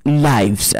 lives.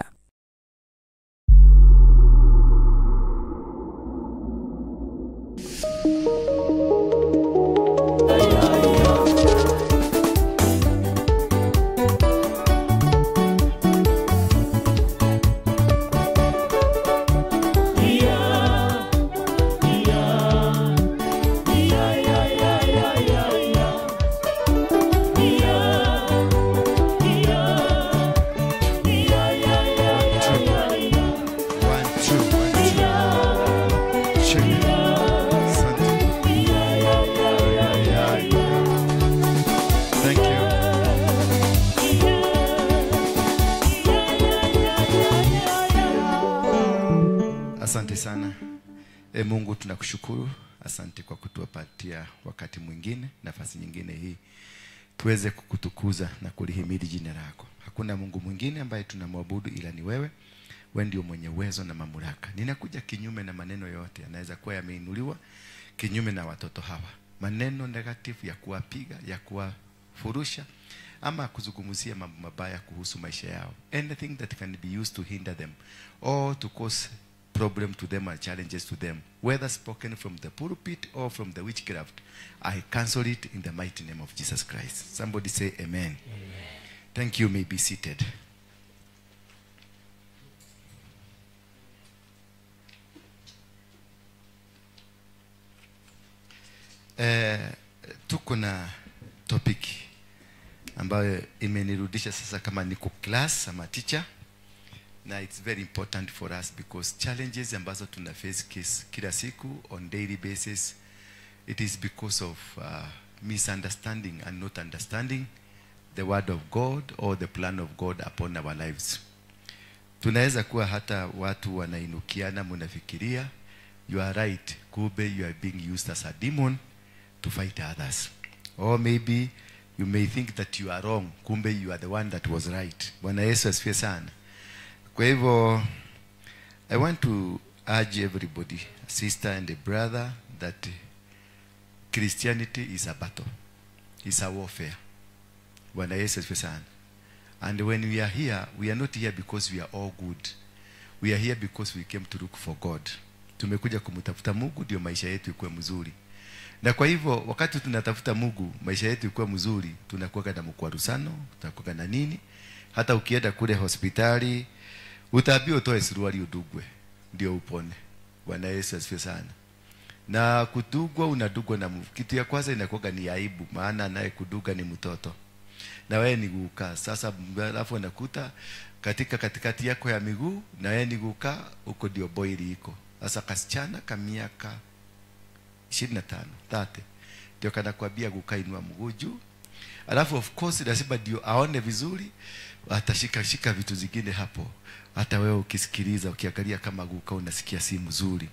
Asante sana. Mungu tunakushukuru. Asante kwa kutupatia wakati mwingine, nafasi nyingine hii tuweze kukutukuza na kulihimidi jina lako. Hakuna Mungu mwingine ambaye tunamwabudu ila ni wewe. Wewe ndio mwenye uwezo na mamlaka. Ninakuja kinyume na maneno yote yanaweza kuwa yameinuliwa kinyume na watoto hawa. Maneno negative ya kuwapiga, ya kuwafurusha ama kuzungumzia mambo mabaya kuhusu maisha yao. Anything that can be used to hinder them or to cause problem to them and challenges to them, whether spoken from the pulpit or from the witchcraft, I cancel it in the mighty name of Jesus Christ. Somebody say amen. Amen. Thank you. May be seated. Tuko na topic ambayo imenirudisha sasa kama niko class ama teacher. Na it's very important for us because challenges ambazo tuna face kila siku on daily basis, it is because of misunderstanding and not understanding the word of God or the plan of God upon our lives. Tunaweza kuwa hata watu wanainukiana, munafikiria you are right, kumbe you are being used as a demon to fight others. Or maybe you may think that you are wrong, kumbe you are the one that was right. Bwana Yesu asifiwe sana. Kwa hivyo, I want to urge everybody, a sister and a brother, that Christianity is a battle. It's a warfare. Bwana Yesu asifiwe sana. And when we are here, we are not here because we are all good. We are here because we came to look for God. Tumekuja kumtafuta Mungu ndio maisha yetu ikuwe mzuri. Na kwa hivyo, wakati tunatafuta Mungu, maisha yetu ikuwe mzuri, tunakuwa na mkwarusano, tunakuwa na nini? Hata ukienda kule hospitali, utaambiwa utoe suruali udugwe ndio upone. Bwana Yesu asifiwe sana. Na kudugwa, unadugwa na kitu ya kwanza inakuwa ni aibu, maana anaye kuduga ni mtoto. Na wewe ni guka. Sasa alafu anakuta katika katikati yako ya miguu na wewe ni guka, huko ndio boili iko. Sasa kasichana ka miaka 25, 30 ndio kanakuambia guka inua mguu juu. Alafu of course lazima ndio aone vizuri, atashika shika vitu zingine hapo. Hata wewe ukisikiliza ukiangalia kama guka unasikia si mzuri.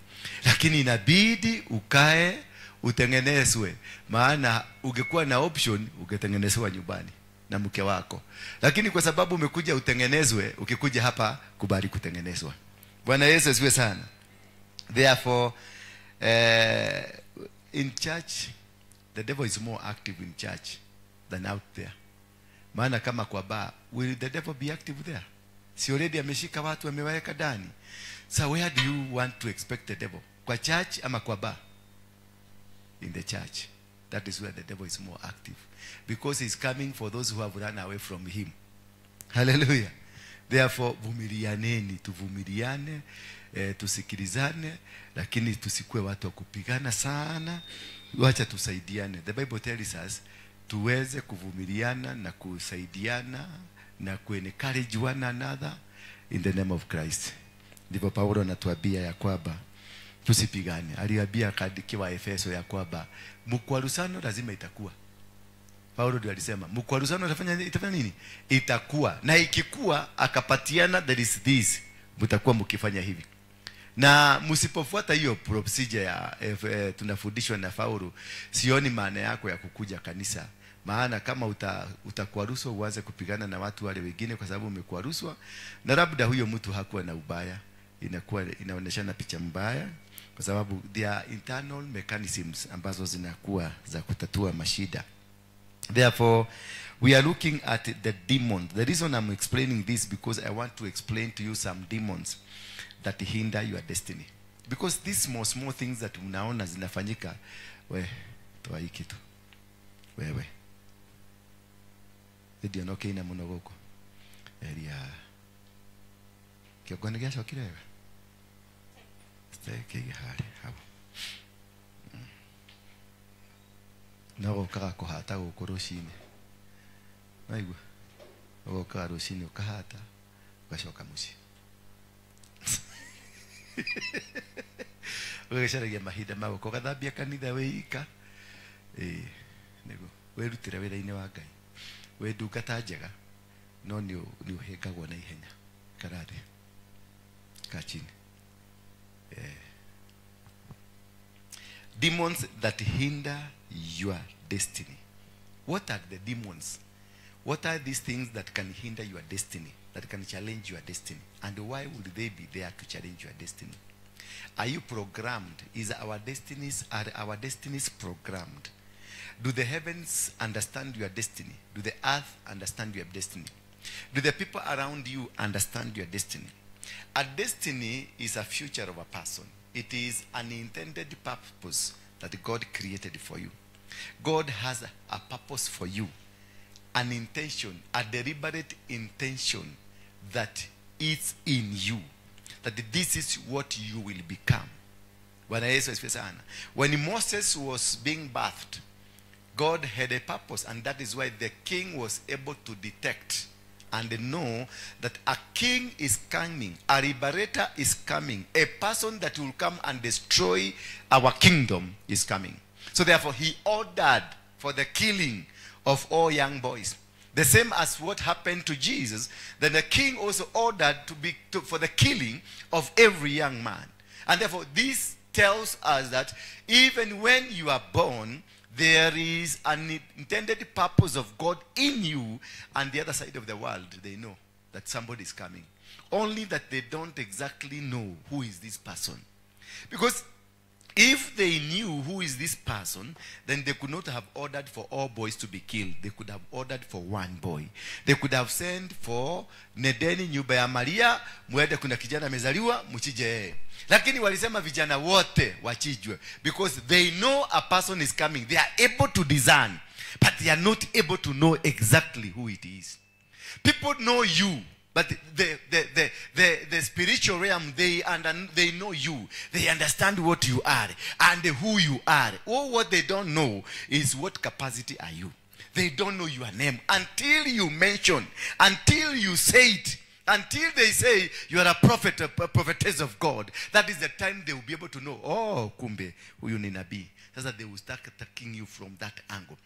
Lakini inabidi ukae utengenezwe, maana ungekuwa na option ungetengenezwa nyumbani na mke wako. Lakini kwa sababu umekuja utengenezwe, ukikuja hapa kubali kutengenezwa. Bwana Yesu asifiwe sana. Therefore, in church the devil is more active in church than out there. Maana kama kwa bar, will the devil be active there? Si already ameshika watu amewaweka ndani. So where do you want to expect the devil? Kwa church ama kwa bar? In the church. That is where the devil is more active. Because he's coming for those who have run away from him. Hallelujah. Therefore, vumilianeni, tuvumiliane, tusikilizane, lakini tusikue watu wa kupigana sana. Wacha tusaidiane. The Bible tells us tuweze kuvumiliana na kusaidiana na kuencourage one another in the name of Christ. Ndipo Paulo anatuambia ya kwamba tusipigane. Aliambia katika Efeso ya kwamba mkwarusano lazima itakuwa. Paulo ndiye alisema mkwarusano itafanya nini? Itakuwa. Na ikikuwa akapatiana, there is this, mtakuwa mkifanya hivi. Na msipofuata hiyo procedure ya tunafundishwa na Paulo, sioni maana yako ya kukuja kanisa. Maana kama utakwaruswa uanze kupigana na watu wale wengine kwa sababu umekwaruswa, na labda huyo mtu hakuwa na ubaya, inakuwa inaoneshana picha mbaya, kwa sababu there are internal mechanisms ambazo zinakuwa za kutatua mashida. Therefore, We are looking at the demons. The reason I'm explaining this because I want to explain to you some demons that hinder your destiny. Because these small, small things that unaona zinafanyika, we, toa hii kitu. Wewe. Ndio no keina muno guku. Eria. Kiongo nĩ gĩacokire wega? Kĩige harĩa hau. No gũkaga kũhata gũkũ rũcinĩ. Naigua? Ũgokaga rũcinĩ ũkahata, ũgacoka mũciĩ. Ũgĩcaragia mahinda ma gũka ũgathambia kanitha wĩ ika. Ĩĩ, nĩguo. Wĩrutĩre wĩra-inĩ wa Ngai. Wĩ ndungata njega, no nĩ ũhĩngagwo na ihenya. Karathi. Kaa chini. Demons that hinder your destiny. What are the demons? What are these things that can hinder your destiny, that can challenge your destiny? And why would they be there to challenge your destiny? Are you programmed? Are our destinies programmed? Do the heavens understand your destiny? Do the earth understand your destiny? Do the people around you understand your destiny? A destiny is a future of a person. It is an intended purpose that God created for you. God has a purpose for you, an intention, a deliberate intention that is in you, that this is what you will become. When Moses was being birthed, God had a purpose, and that is why the king was able to detect and know that a king is coming, a liberator is coming, a person that will come and destroy our kingdom is coming. So therefore, he ordered for the killing of all young boys. The same as what happened to Jesus, then the king also ordered for the killing of every young man. And therefore, this tells us that even when you are born, there is an intended purpose of God in you, and the other side of the world, they know that somebody is coming. Only that they don't exactly know who is this person. Because if they knew who is this person, then they could not have ordered for all boys to be killed. They could have ordered for one boy. They could have sent for nedeni nyumba ya Maria, muende kuna kijana amezaliwa, mchinje. Lakini walisema vijana wote wachinjwe, because they know a person is coming. They are able to discern, but they are not able to know exactly who it is. People know you, but the spiritual realm, they know you. They understand what you are and who you are. All what they don't know is what capacity are you. They don't know your name until you mention, until you say it, until they say you are a prophet, a prophetess of God. That is the time they will be able to know, oh, kumbe, huyu ni nabii. Sasa they will start attacking you from that angle.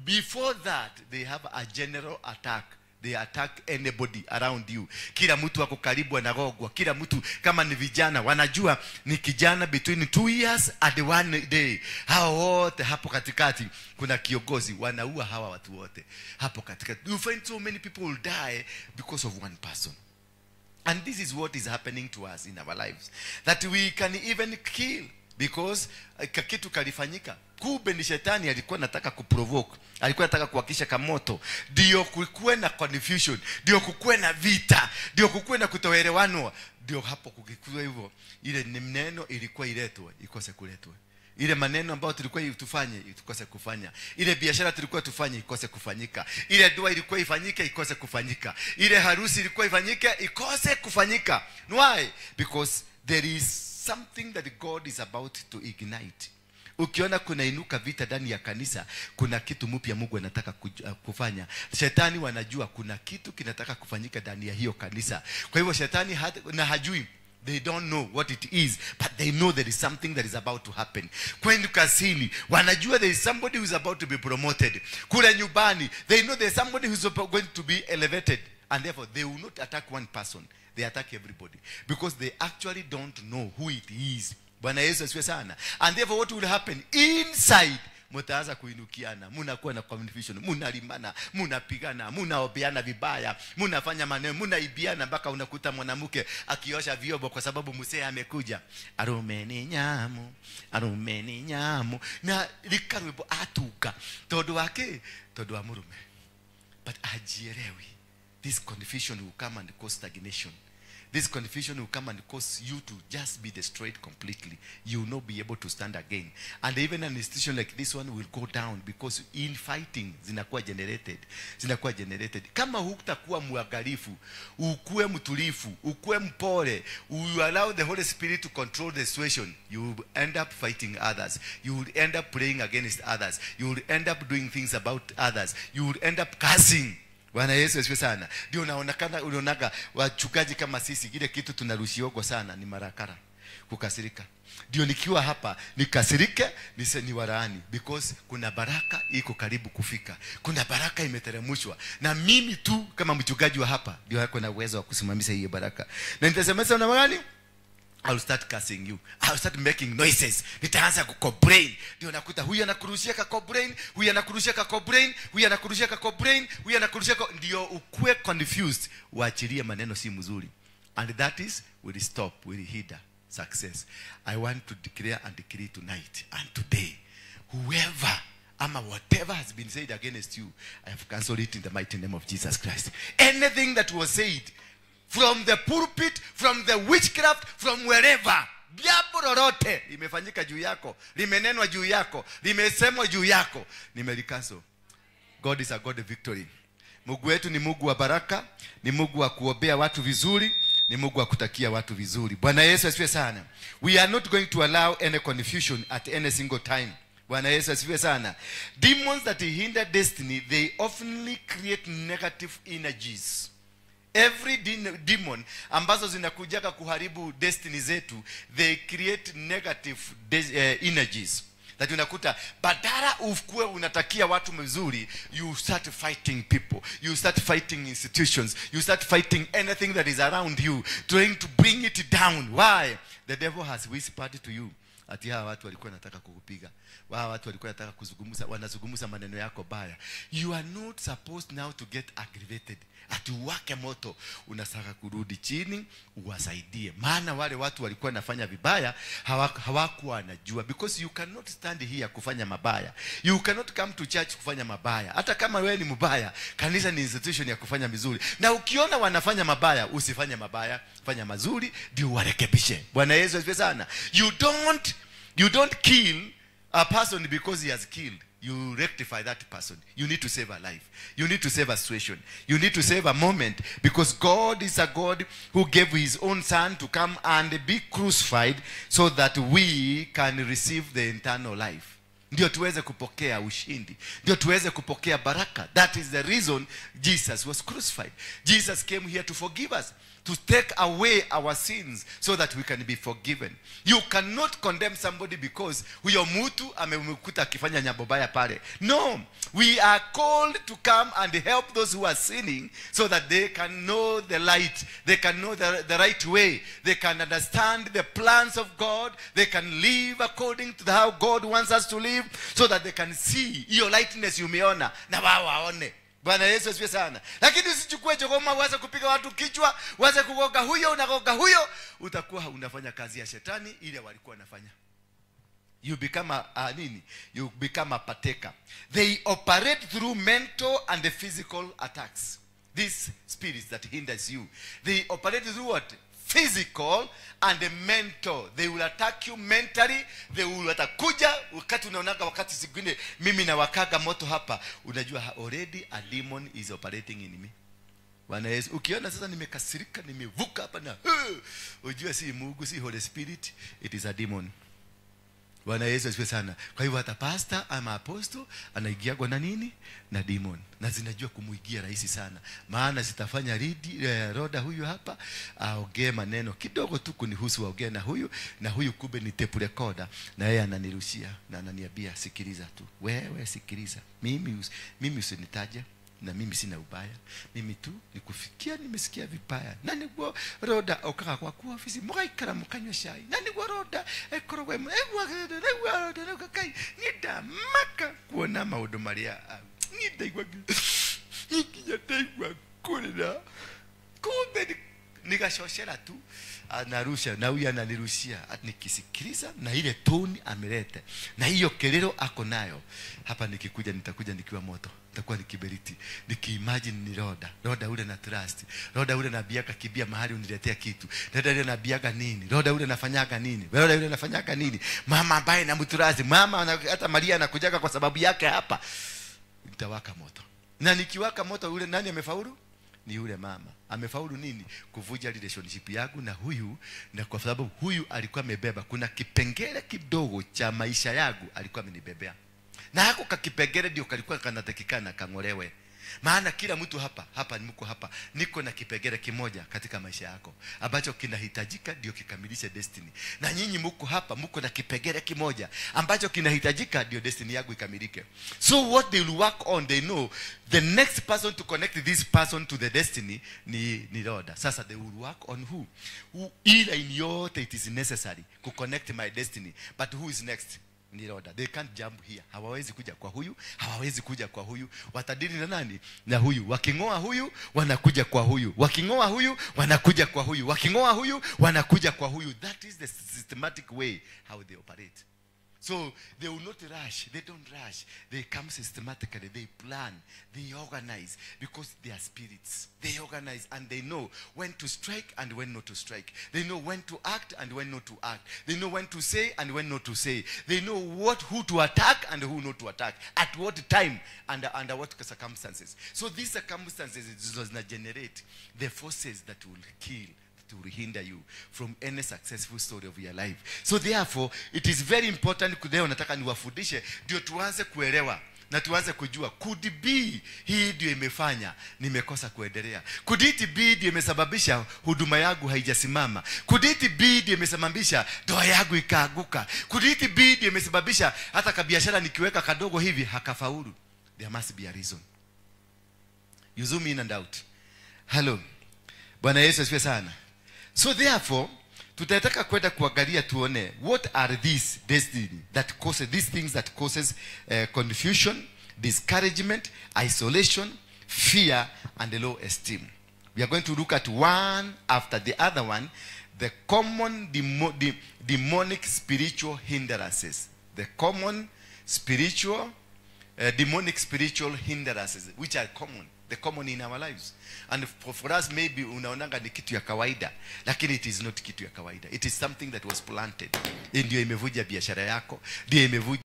Before that, they have a general attack. They attack anybody around you. Kila mtu ako karibu anagogwa. Kila mtu kama ni vijana wanajua ni kijana between 2 years and 1 day. Hao wote hapo katikati kuna kiongozi wanaua hawa watu wote. Hapo katikati. You find so many people will die because of one person. And this is what is happening to us in our lives. That we can even kill because kitu kalifanyika. Kumbe ni shetani alikuwa anataka kuprovoke, alikuwa anataka kuhakisha kamoto, ndio kukuwe na confusion, ndio kukuwe na vita, ndio kukuwe na kutoelewana, ndio hapo kukikuwa hivyo ile neno ilikuwa iletwe ikose kuletwa. Ile maneno ambayo tulikuwa tufanye ikose kufanya. Ile biashara tulikuwa tufanye ikose kufanyika. Ile dua ilikuwa ifanyike ikose kufanyika. Ile harusi ilikuwa ifanyike ikose kufanyika. Why? Because there is something that God is about to ignite. Ukiona kuna inuka vita ndani ya kanisa, kuna kitu mpya Mungu anataka kufanya. Shetani wanajua kuna kitu kinataka kufanyika ndani ya hiyo kanisa. Kwa hivyo shetani na hajui. They don't know what it is, but they know there is something that is about to happen. Kwenye kazini, wanajua there is somebody who is about to be promoted. Kule nyumbani, they know there is somebody who is going to be elevated. And therefore, they will not attack one person. They attack everybody. Because they actually don't know who it is. Bwana Yesu asifiwe sana. And therefore, what will happen? Inside, mtaanza kuinukiana, mnakuwa na confusion, mnalimana, mnapigana, mnaobeana vibaya, mnafanya maneno, mnaibiana mpaka unakuta mwanamke akiosha vyombo kwa sababu mzee amekuja. Arumeni nyamu, arumeni nyamu. Na likarwebo atuka. Tondu wake, tondu wa murume. but hajielewi. This confusion will come and cause stagnation. This confusion will come and cause you to just be destroyed completely. You will not be able to stand again. And even an institution like this one will go down because infighting zinakuwa generated. Zinakuwa generated. Kama hutakuwa mwangalifu, ukuwe mtulifu, ukuwe mpole, you allow the Holy Spirit to control the situation, you will end up fighting others. You will end up praying against others. You will end up doing things about others. You will end up cursing. Bwana Yesu asifiwe sana. Ndio unaonekana, unaonaga wachungaji kama sisi, kile kitu tunarushiogwa sana ni marakara, kukasirika. Ndio nikiwa hapa nikasirike, ni walaani, because kuna baraka iko karibu kufika. Kuna baraka imeteremshwa. Na mimi tu kama mchungaji wa hapa ndio yako na uwezo wa kusimamisha hiyo baraka. Na nitasema sana gani? I'll start cursing you. I'll start making noises. Nitaanza kucomplain. Ndio nakuta huyu anakurushia ka complain, huyu anakurushia ka complain, huyu anakurushia ka complain, huyu anakurushia ka, ndio ukue confused, uachilie maneno si mzuri. And that is will stop, will hinder success. I want to declare and decree tonight and today, whoever ama whatever has been said against you, I have cancelled it in the mighty name of Jesus Christ. Anything that was said from the pulpit, from the witchcraft, from wherever, jambo lolote limefanyika juu yako, limenenwa juu yako, limesemwa juu yako, nimelikansel. God is a God of victory. Mungu wetu ni Mungu wa baraka, ni Mungu wa kuombea watu vizuri, ni Mungu wa kutakia watu vizuri. Bwana Yesu asifiwe sana. We are not going to allow any confusion at any single time. Bwana Yesu asifiwe sana. Demons that hinder destiny, they often create negative energies. Every demon ambazo zinakujaga kuharibu destiny zetu, they create negative energies. That unakuta badala ukue unatakia watu mzuri, you start fighting people, you start fighting institutions, you start fighting anything that is around you, trying to bring it down. Why? The devil has whispered to you ati hawa watu walikuwa wanataka kukupiga, hawa watu walikuwa wanataka kuzungumza, wanazungumza maneno yako baya. You are not supposed now to get aggravated. Ati uwake moto, unataka kurudi chini uwasaidie. Maana wale watu walikuwa wanafanya vibaya, hawakuwa wanajua, because you cannot stand here kufanya mabaya. You cannot come to church kufanya mabaya. Hata kama wewe ni mbaya, kanisa ni institution ya kufanya vizuri. Na ukiona wanafanya mabaya, usifanye mabaya, fanya mazuri ndio warekebishe. Bwana Yesu asifiwe sana. You don't kill a person because he has killed. You rectify that person. You need to save a life. You need to save a situation. You need to save a moment, because God is a God who gave his own son to come and be crucified so that we can receive the eternal life. Ndio tuweze kupokea ushindi. Ndio tuweze kupokea baraka. That is the reason Jesus was crucified. Jesus came here to forgive us, to take away our sins so that we can be forgiven. You cannot condemn somebody because huyo mtu amemkuta akifanya jambo baya pale. No, we are called to come and help those who are sinning so that they can know the light, they can know the right way, they can understand the plans of God, they can live according to how God wants us to live, so that they can see hiyo lightness umeona na wao waone. Bwana Yesu asifiwe sana. Lakini usichukue chogoma uanze kupiga watu kichwa, uanze kugoga huyo, unagoga huyo, utakuwa unafanya kazi ya shetani ile walikuwa wanafanya. You become a nini? You become a partaker. They operate through mental and the physical attacks. These spirits that hinders you, they operate through what? Physical and the mental. They will attack you mentally. They will atakuja wakati unaonaga, wakati zingine mimi na wakaga moto hapa, unajua already a demon is operating in me. Bwana Yesu, ukiona sasa nimekasirika, nimevuka hapa na ujue si Mungu, si Holy Spirit, it is a demon. Bwana Yesu asifiwe sana. Kwa hivyo hata pastor ama apostle anaingiagwa na nini? Na demon. Na zinajua kumuingia rahisi sana. Maana zitafanya roda huyu hapa aongee maneno kidogo tu kunihusu, aongee na huyu kumbe ni tape recorder, na yeye ananirushia na ananiambia sikiliza tu. Wewe sikiliza. Mimi usinitaje. Na mimi sina ubaya. Mimi tu nikufikia nimesikia vibaya. Na niguo roda okaga kwa kwa ofisi mugaikara mukanywa chai. Na niguo roda ekorogwe egwa roda kai nida maka kuona maundu maria nida igwa nginya ndaigua kurira. Kumbe Nikashoshera tu, anarusha na huyu ananirushia. Nikisikiliza na ile tone ameleta na hiyo kelelo ako nayo. Hapa nikikuja nitakuja nikiwa moto. Nitakuwa nikiberiti. Nikiimagine ni Roda. Roda ule na trust. Roda ule na biaka kibia mahali uniletea kitu. Roda ule na biaka nini? Roda ule nafanyaga nini? Roda ule nafanyaga nini? Mama ambaye namtrust. Mama hata Maria anakujaga kwa sababu yake hapa. Nitawaka moto. Na nikiwaka moto ule nani amefaulu? Ni yule mama. Amefaulu nini? Kuvuja relationship yangu na huyu, na kwa sababu huyu alikuwa amebeba kuna kipengele kidogo cha maisha yangu alikuwa amenibebea. Na hako kakipengele ndio kalikuwa kanatakikana kangolewe. Maana kila mtu hapa, hapa mko hapa, niko na kipengele kimoja katika maisha yako ambacho kinahitajika ndio kikamilishe destiny. Na nyinyi mko hapa, mko na kipengele kimoja ambacho kinahitajika ndio destiny yangu ikamilike. So what they will work on, they know the next person to connect this person to the destiny ni Roda. Sasa they will work on who? Who ila in yote it is necessary to connect my destiny. But who is next? Ni Roda. They can't jump here. Hawawezi kuja kwa huyu, hawawezi kuja kwa huyu. Watadili na nani? Na huyu. Wakingoa huyu, wanakuja kwa huyu. Wakingoa huyu, wanakuja kwa huyu. Wakingoa huyu, wanakuja kwa huyu. That is the systematic way how they operate. So they will not rush. They don't rush. They come systematically. They plan. They organize because they are spirits. They organize and they know when to strike and when not to strike. They know when to act and when not to act. They know when to say and when not to say. They know who to attack and who not to attack. At what time and under what circumstances. So these circumstances does not generate the forces that will kill, to hinder you from any successful story of your life. So therefore, it is very important. Leo nataka niwafundishe ndio tuanze kuelewa na tuanze kujua, could be hii ndio imefanya nimekosa kuendelea. Could it be ndio imesababisha huduma yangu haijasimama. Could it be ndio imesababisha ndoa yangu ikaanguka. Could it be ndio imesababisha hata kabiashara nikiweka kadogo hivi hakafaulu. There must be a reason. You zoom in and out. Hello. Bwana Yesu asifiwe sana. So therefore, tutataka kwenda kuangalia tuone what are these destiny that causes these things that causes confusion, discouragement, isolation, fear and low esteem. We are going to look at one after the other one, the common demonic spiritual hindrances. The common spiritual demonic spiritual hindrances which are common. The common in our lives. And for us maybe unaonanga ni kitu ya kawaida, lakini it is not kitu ya kawaida. It is something that was planted. Ndio imevuja biashara yako, ndio imevuja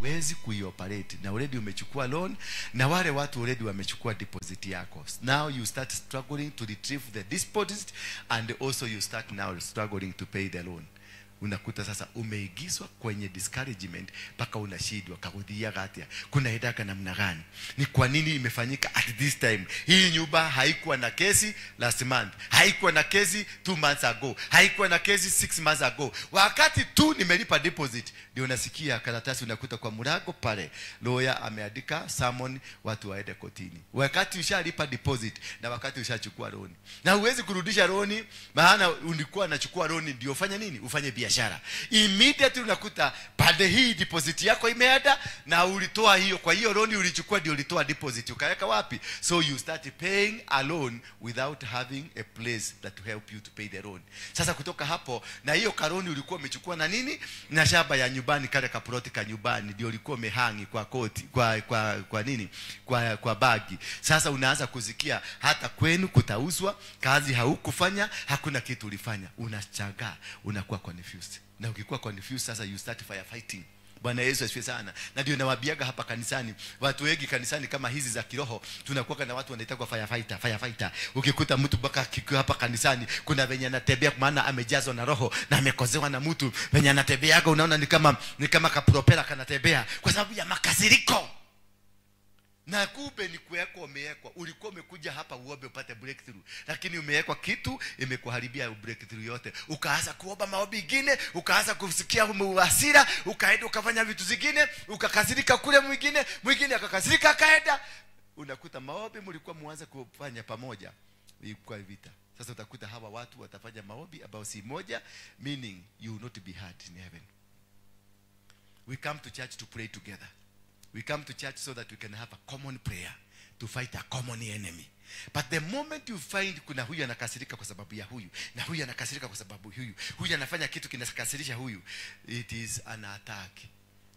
hawezi kuioperate, na already umechukua loan na wale watu already wamechukua deposit yako. Now you start struggling to retrieve the deposit and also you start now struggling to pay the loan. Unakuta sasa umeigizwa kwenye discouragement mpaka unashindwa kaudhia gatia. Kuna hidaka namna gani? Ni kwa nini imefanyika at this time? Hii nyumba haikuwa na kesi last month. Haikuwa na kesi 2 months ago. Haikuwa na kesi 6 months ago. Wakati tu nimelipa deposit ndio unasikia karatasi unakuta kwa mlango pale. Lawyer ameandika summon watu waende kotini. Wakati ushalipa deposit na wakati ushachukua loan. Na huwezi kurudisha loan maana ulikuwa unachukua loan ndio ufanye nini? Ufanye biashara. biashara. Immediately unakuta pande hii deposit yako imeenda, na ulitoa hiyo, kwa hiyo loan ulichukua ndio ulitoa deposit ukaweka wapi? So you start paying a loan without having a place that to help you to pay the loan. Sasa kutoka hapo, na hiyo karoni ulikuwa umechukua na nini? Na shamba ya nyumbani, kale kaploti ka nyumbani ndio ulikuwa umehangi kwa koti, kwa nini? Kwa bagi. Sasa unaanza kusikia hata kwenu kutauzwa, kazi haukufanya, hakuna kitu ulifanya. Unashangaa, unakuwa confused. Na ukikuwa confused sasa you start firefighting. Bwana Yesu asifiwe sana. Na ndio nawaambiaga hapa kanisani, watu wengi kanisani kama hizi za kiroho tunakuwa na watu wanaitwa kwa firefighter, firefighter. Ukikuta mtu mpaka hapa kanisani kuna venye anatembea, maana amejazwa na roho na amekozewa na mtu, venye anatembeaga unaona ni kama kapropela kanatembea kwa sababu ya makasiriko. Na kumbe ni kuwekwa, umewekwa. Ulikuwa umekuja hapa uombe upate breakthrough, lakini umewekwa kitu imekuharibia breakthrough yote. Ukaanza kuomba maombi mengine, ukaanza kusikia hasira, ukaenda ukafanya vitu zingine, ukakasirika kule, mwingine akakasirika akaenda. Unakuta maombi mlikuwa muanze kufanya pamoja ilikuwa vita. Sasa utakuta hawa watu watafanya maombi ambao si moja, meaning you will not be heard in heaven. We come to church to pray together. We come to church so that we can have a common prayer to fight a common enemy. But the moment you find kuna huyu anakasirika kwa sababu ya huyu, na huyu anakasirika kwa sababu huyu, huyu anafanya kitu kinakasirisha huyu, it is an attack.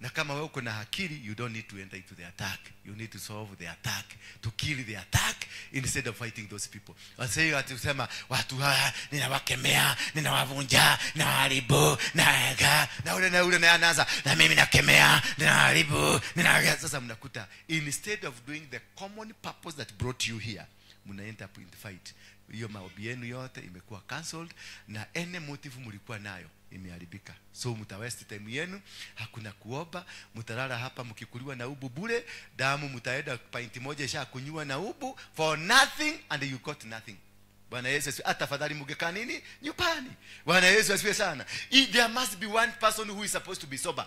Na kama wewe uko na akili, you don't need to enter into the attack. You need to solve the attack, to kill the attack instead of fighting those people. Wasio ati usema watu hawa ninawakemea, ninawavunja, ninawaharibu, na ule na ule na anaanza na mimi nakemea, ninaharibu, nina. Sasa mnakuta instead of doing the common purpose that brought you here, mna enter up in the fight. Hiyo maombi yenu yote imekuwa cancelled, na any motive mlikuwa nayo imeharibika. So mta waste time yenu, hakuna kuomba, mtalala hapa mkikuliwa na ubu bure, damu mtaenda pinti moja isha kunywa na ubu for nothing and you got nothing. Bwana Yesu asifiwe. Hata afadhali mngekaa nini? Nyumbani. Bwana Yesu asifiwe sana. There must be one person who is supposed to be sober.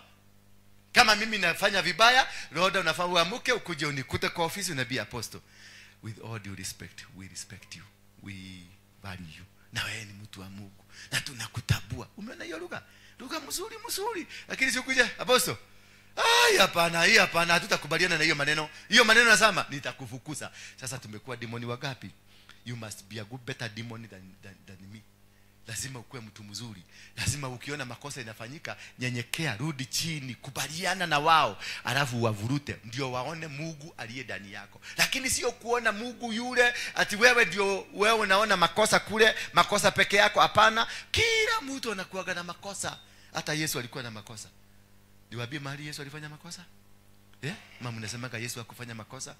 Kama mimi nafanya vibaya, Roda unafaa uamke ukuje unikute kwa ofisi unabii apostle. With all due respect, we respect you. We value you. Na wewe ni mtu wa Mungu. Na tunakutabua. Umeona hiyo lugha? Lugha mzuri mzuri. Lakini sio kuja apostle. Ai hapana, hii hapana, hatutakubaliana na hiyo maneno. Hiyo maneno nasema nitakufukuza. Sasa tumekuwa demoni wagapi? You must be a good better demon than me. Lazima ukuwe mtu mzuri. Lazima ukiona makosa inafanyika, nyenyekea, rudi chini, kubaliana na wao, alafu wavurute, ndio waone Mungu aliye ndani yako. Lakini sio kuona Mungu yule ati wewe ndio wewe unaona makosa kule, makosa peke yako. Hapana, kila mtu anakuaga na makosa. Hata Yesu alikuwa na makosa. Niwaambie mahali Yesu alifanya makosa? Mama mnasemaga Yesu hakufanya makosa?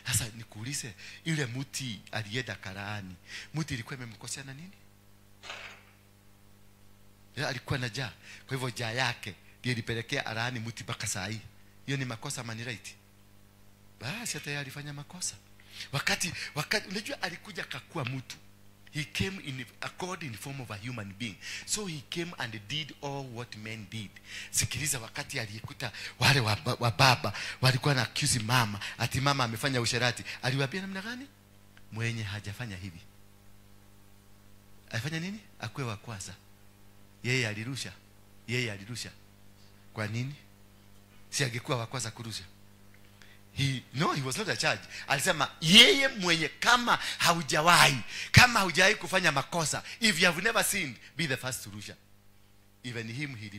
Sasa nikuulize, ile mti alienda karaani, mti ilikuwa imemkosea na nini? Alikuwa na jaa. Kwa hivyo jaa yake ndiyo ilipelekea alaani mti mpaka saa hii. Hiyo ni makosa ama ni right? Basi hata yeye alifanya makosa. Wakati unajua alikuja akakuwa mtu. He came in a God in form of a human being. So he came and did all what men did. Sikiliza, wakati alikuta wale wa baba walikuwa na accuse mama, ati mama amefanya usherati. Aliwaambia namna gani? Mwenye hajafanya hivi. Alifanya nini? Akuwe wa kwanza. Yeye alirusha. Yeye alirusha. Kwa nini? Si angekuwa wa kwanza kurusha. He was not a charge. Alisema yeye mwenye kama haujawahi kufanya makosa, if you have never sinned, be the first to rusha. Even him, he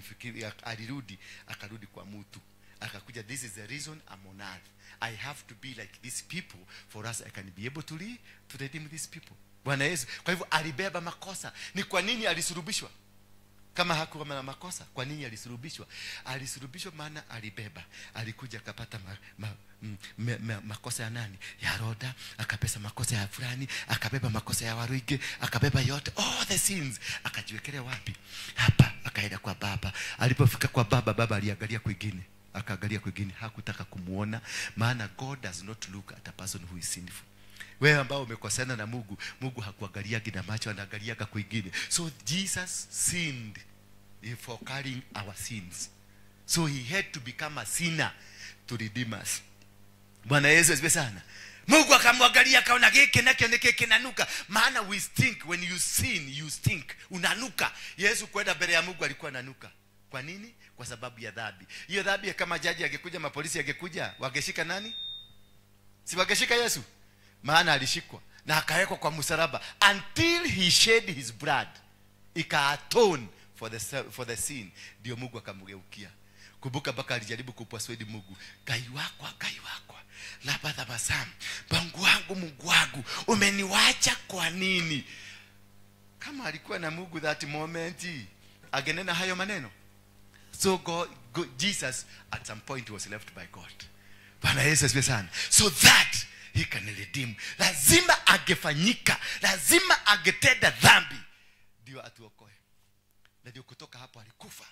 alirudi, akarudi kwa mtu. Akakuja, this is the reason I'm on earth. I have to be like these people for us I can be able to lead, to redeem these people. Bwana Yesu. Kwa hivyo alibeba makosa. Ni kwa nini alisulubishwa? Kama hakuwa na makosa, kwa nini alisulubishwa? Alisulubishwa maana alibeba. Alikuja akapata makosa ya nani? Ya Roda, akapesa makosa ya fulani, akabeba makosa ya Waruige, akabeba yote, all the sins. Akajiwekelea wapi? Hapa, akaenda kwa baba. Alipofika kwa baba, baba aliangalia kwingine. Akaangalia kwingine, hakutaka kumuona, maana God does not look at a person who is sinful. Wewe ambao umekosana na Mungu, Mungu hakuangaliagi na macho, anaangaliaga kwingine. So Jesus sinned for carrying our sins. So he had to become a sinner to redeem us. Bwana Yesu asifiwe sana. Mungu akamwangalia akaona giki nakio ni kinanuka. Maana we stink when you sin, you stink. Unanuka. Yesu kwenda mbele ya Mungu alikuwa ananuka. Kwa nini? Kwa sababu ya dhambi. Hiyo dhambi kama jaji angekuja, mapolisi angekuja, wangeshika nani? Si wangeshika Yesu? Maana alishikwa na akawekwa kwa msalaba until he shed his blood. Ika atone for the sin. Ndio Mungu akamgeukia. Kumbuka mpaka alijaribu kupersuade Mungu. Ngai wakwa, Ngai wakwa. Labadhabasam. Mungu wangu, Mungu wangu, umeniwacha kwa nini? Kama alikuwa na Mungu that moment, angenena hayo maneno. So God, Jesus at some point was left by God. Bwana Yesu asifiwe sana. So that he can redeem. Lazima angefanyika, lazima angetenda dhambi ndio atuokoe. Na ndio kutoka hapo alikufa.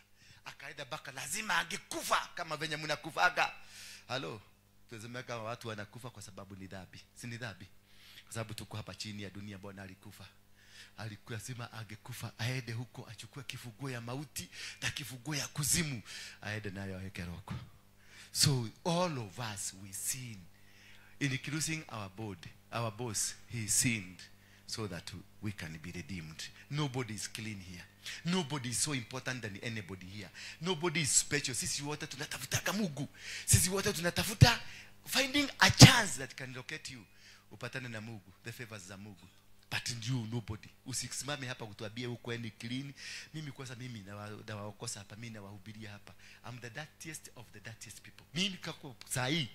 Akaenda baka, lazima angekufa kama venye mnakufaga. Halo, tuseme kama watu wanakufa kwa sababu ni dhambi. Si ni dhambi? Kwa sababu tuko hapa chini ya dunia, Bwana alikufa. Alikuwa lazima angekufa, aende huko achukue kifunguo ya mauti na kifunguo ya kuzimu, aende nayo aweke roho. So all of us we sin. Including our board, our boss, he sinned so that we can be redeemed. Nobody is clean here. Nobody is so important than anybody here. Nobody is special. Sisi wote tunatafuta Mungu. Sisi wote tunatafuta finding a chance that can locate you. Upatane na Mungu, the favors za Mungu. But you nobody. Usisimame hapa kutuambia uko ni clean. Mimi kwanza mimi nawaokosa hapa, mimi nawahubiria hapa. I'm the dirtiest of the dirtiest people. Mimi kako sahi.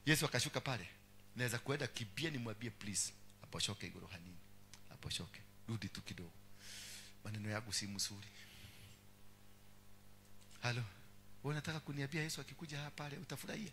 Yesu akashuka pale. Naweza kuenda kibia nimwambie please aposhoke igoro hanini. Aposhoke. Rudi tu kidogo. Maneno yangu si mzuri. Halo. Wewe unataka kuniambia Yesu akikuja hapa pale utafurahia?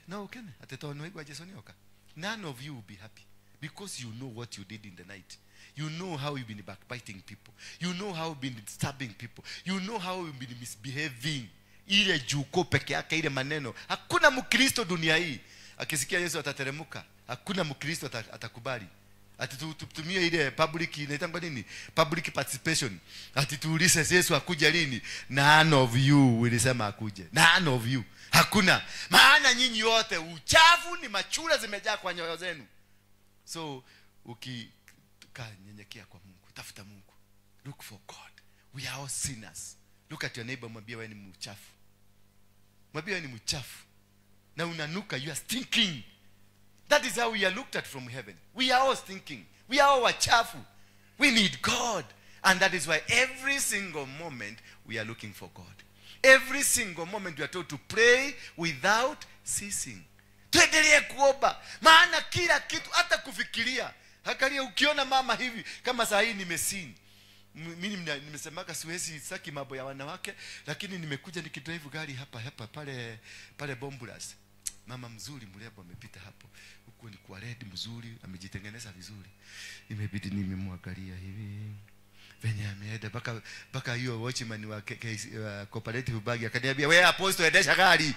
No ukene. Atetoa igwa Yesu nioka. None of you will be happy. Because you know what you did in the night. You know how you've been backbiting people. You know how you've been stabbing people. You know how you've been misbehaving. Ile juko peke yake, ile maneno. Hakuna Mkristo dunia hii akisikia Yesu atateremuka. Hakuna Mkristo atakubali. Ati tutumie ile public, inaitangwa nini? Public participation. Ati tuulize Yesu akuja lini? None of you will sema akuje. None of you. Hakuna. Maana nyinyi wote uchafu ni machura zimejaa kwa nyoyo zenu. So ukikaa nyenyekea kwa Mungu, tafuta Mungu. Look for God. We are all sinners. Look at your neighbor, mwambie wewe ni mchafu. Mwambie wewe ni mchafu. Na unanuka, you are stinking. That is how we are looked at from heaven. We are all stinking. We are all wachafu. We need God. And that is why every single moment we are looking for God. Every single moment we are told to pray without ceasing. Tuendelee kuomba. Maana kila kitu, hata kufikiria. Angalia ukiona mama hivi, kama saa hii nimesin. Mimi nimesemaka siwezi saki mambo ya wanawake, lakini nimekuja nikidrive gari hapa hapa pale pale Bombulas. Mama mzuri mrembo amepita hapo. Huko ni kwa red mzuri, amejitengeneza vizuri. Imebidi nimemwangalia hivi. Venye ameenda mpaka hiyo watchman wa cooperative bag akaniambia, "Wewe apostle endesha gari."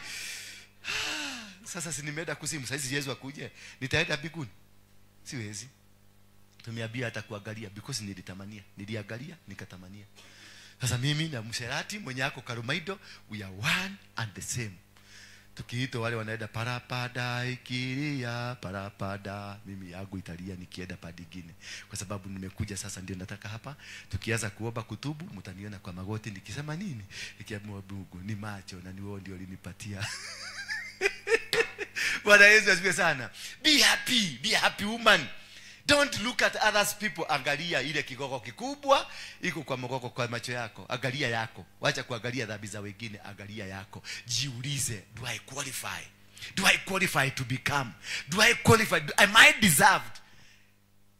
Sasa si nimeenda kuzimu, sasa Yesu akuje, nitaenda mbinguni? Siwezi. Tumeambia hata kuangalia because nilitamania, niliangalia nikatamania. Sasa mimi na msherati mwenye yako Karumaido, we are one and the same. Tukiitwa wale wanaenda parapada ikilia parapada, mimi yangu italia nikienda padigine, kwa sababu nimekuja sasa ndio nataka hapa. Tukianza kuomba kutubu, mtaniona kwa magoti nikisema nini? Nikiamua Mungu ni macho na ni wewe ndio ulinipatia. Bwana Yesu asifiwe sana. Be happy, be happy woman. Don't look at others people. Angalia ile kigogo kikubwa iko kwa mgogo kwa macho yako. Angalia yako. Wacha kuangalia dhambi za wengine, angalia yako. Jiulize, do I qualify? Do I qualify to become? Do I qualify? Am I deserved?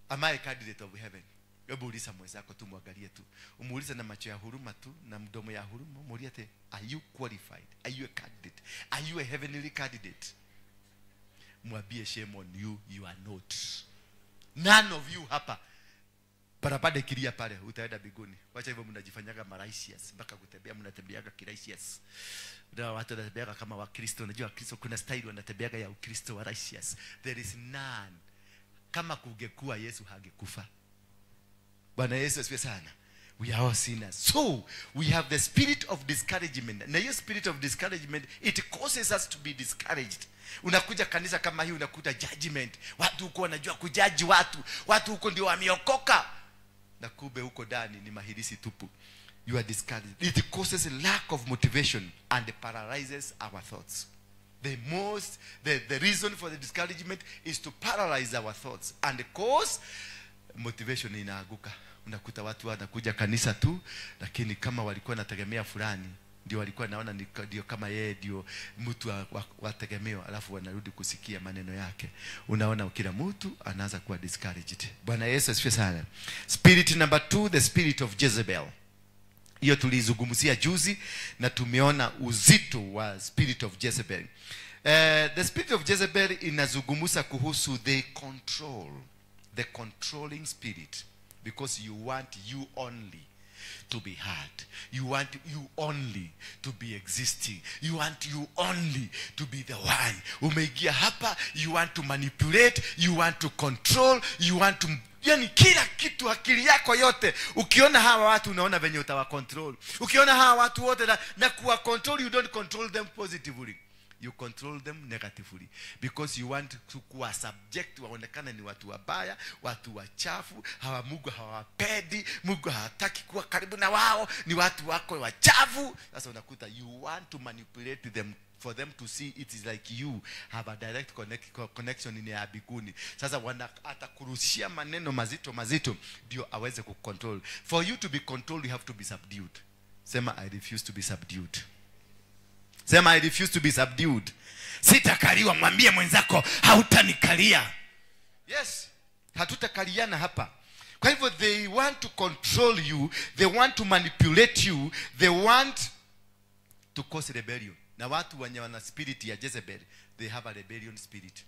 Am I a candidate of heaven? Hebu uliza mwenzako tu, muangalie tu. Umuulize na macho ya huruma tu, na mdomo ya huruma. Muulize, are you qualified? Are you a candidate? Are you a heavenly candidate? Mwambie shame on you, you are not. None of you hapa. Parapade kilia pale, utaenda mbinguni. Wacha hivyo mnajifanyaga righteous, mpaka kutembea mnatembeaga righteous. Ndio watu wanatembeaga kama Wakristo. Unajua Wakristo kuna style wanatembeaga ya Ukristo wa righteous. There is none. Kama kungekuwa Yesu hangekufa. Bwana Yesu asifiwe sana. We are all sinners. So we have the spirit of discouragement. Na hiyo spirit of discouragement, it causes us to be discouraged. Unakuja kanisa kama hii, unakuta judgment. Watu huko wanajua kujaji watu. Watu huko ndio wameokoka. Na kumbe huko ndani ni mahirisi tupu. You are discouraged. It causes a lack of motivation and paralyzes our thoughts. The reason for the discouragement is to paralyze our thoughts and cause motivation inaaguka. Unakuta watu wanakuja kanisa tu, lakini kama walikuwa wanategemea fulani, ndio walikuwa naona ndio kama yeye ndio mtu wa tegemeo, alafu wanarudi kusikia maneno yake. Unaona kila mtu anaanza kuwa discouraged. Bwana Yesu asifiwe sana. Spirit number 2, the spirit of Jezebel. Hiyo tulizungumzia juzi na tumeona uzito wa spirit of Jezebel. The spirit of Jezebel inazungumza kuhusu the control, the controlling spirit, because you want you only to be heard. You want you only to be existing. You want you only to be the one. Umeingia hapa, you want to manipulate, you want to control, you want to, yani kila kitu, akili yako yote. Ukiona hawa watu unaona venye utawa control. Ukiona hawa watu wote na kuwa control, you don't control them positively. You control them negatively because you want to kuwa subject, waonekana ni watu wabaya, watu wachafu, hawa Mungu hawapendi, Mungu hataki kuwa karibu na wao, ni watu wako wachafu. Sasa unakuta you want to manipulate them for them to see it is like you have a direct connection in ya biguni. Sasa atakurushia maneno mazito mazito ndio aweze kucontrol. For you to be controlled, you have to be subdued. Sema, I refuse to be subdued. Sema, I refuse to be subdued. Sitakaliwa. Mwambie mwenzako, hautanikalia. Yes, hatutakaliana hapa. Kwa hivyo they want to control you, they want to manipulate you, they want to cause rebellion. Na watu wenye wana spirit ya Jezebel, they have a rebellion spirit.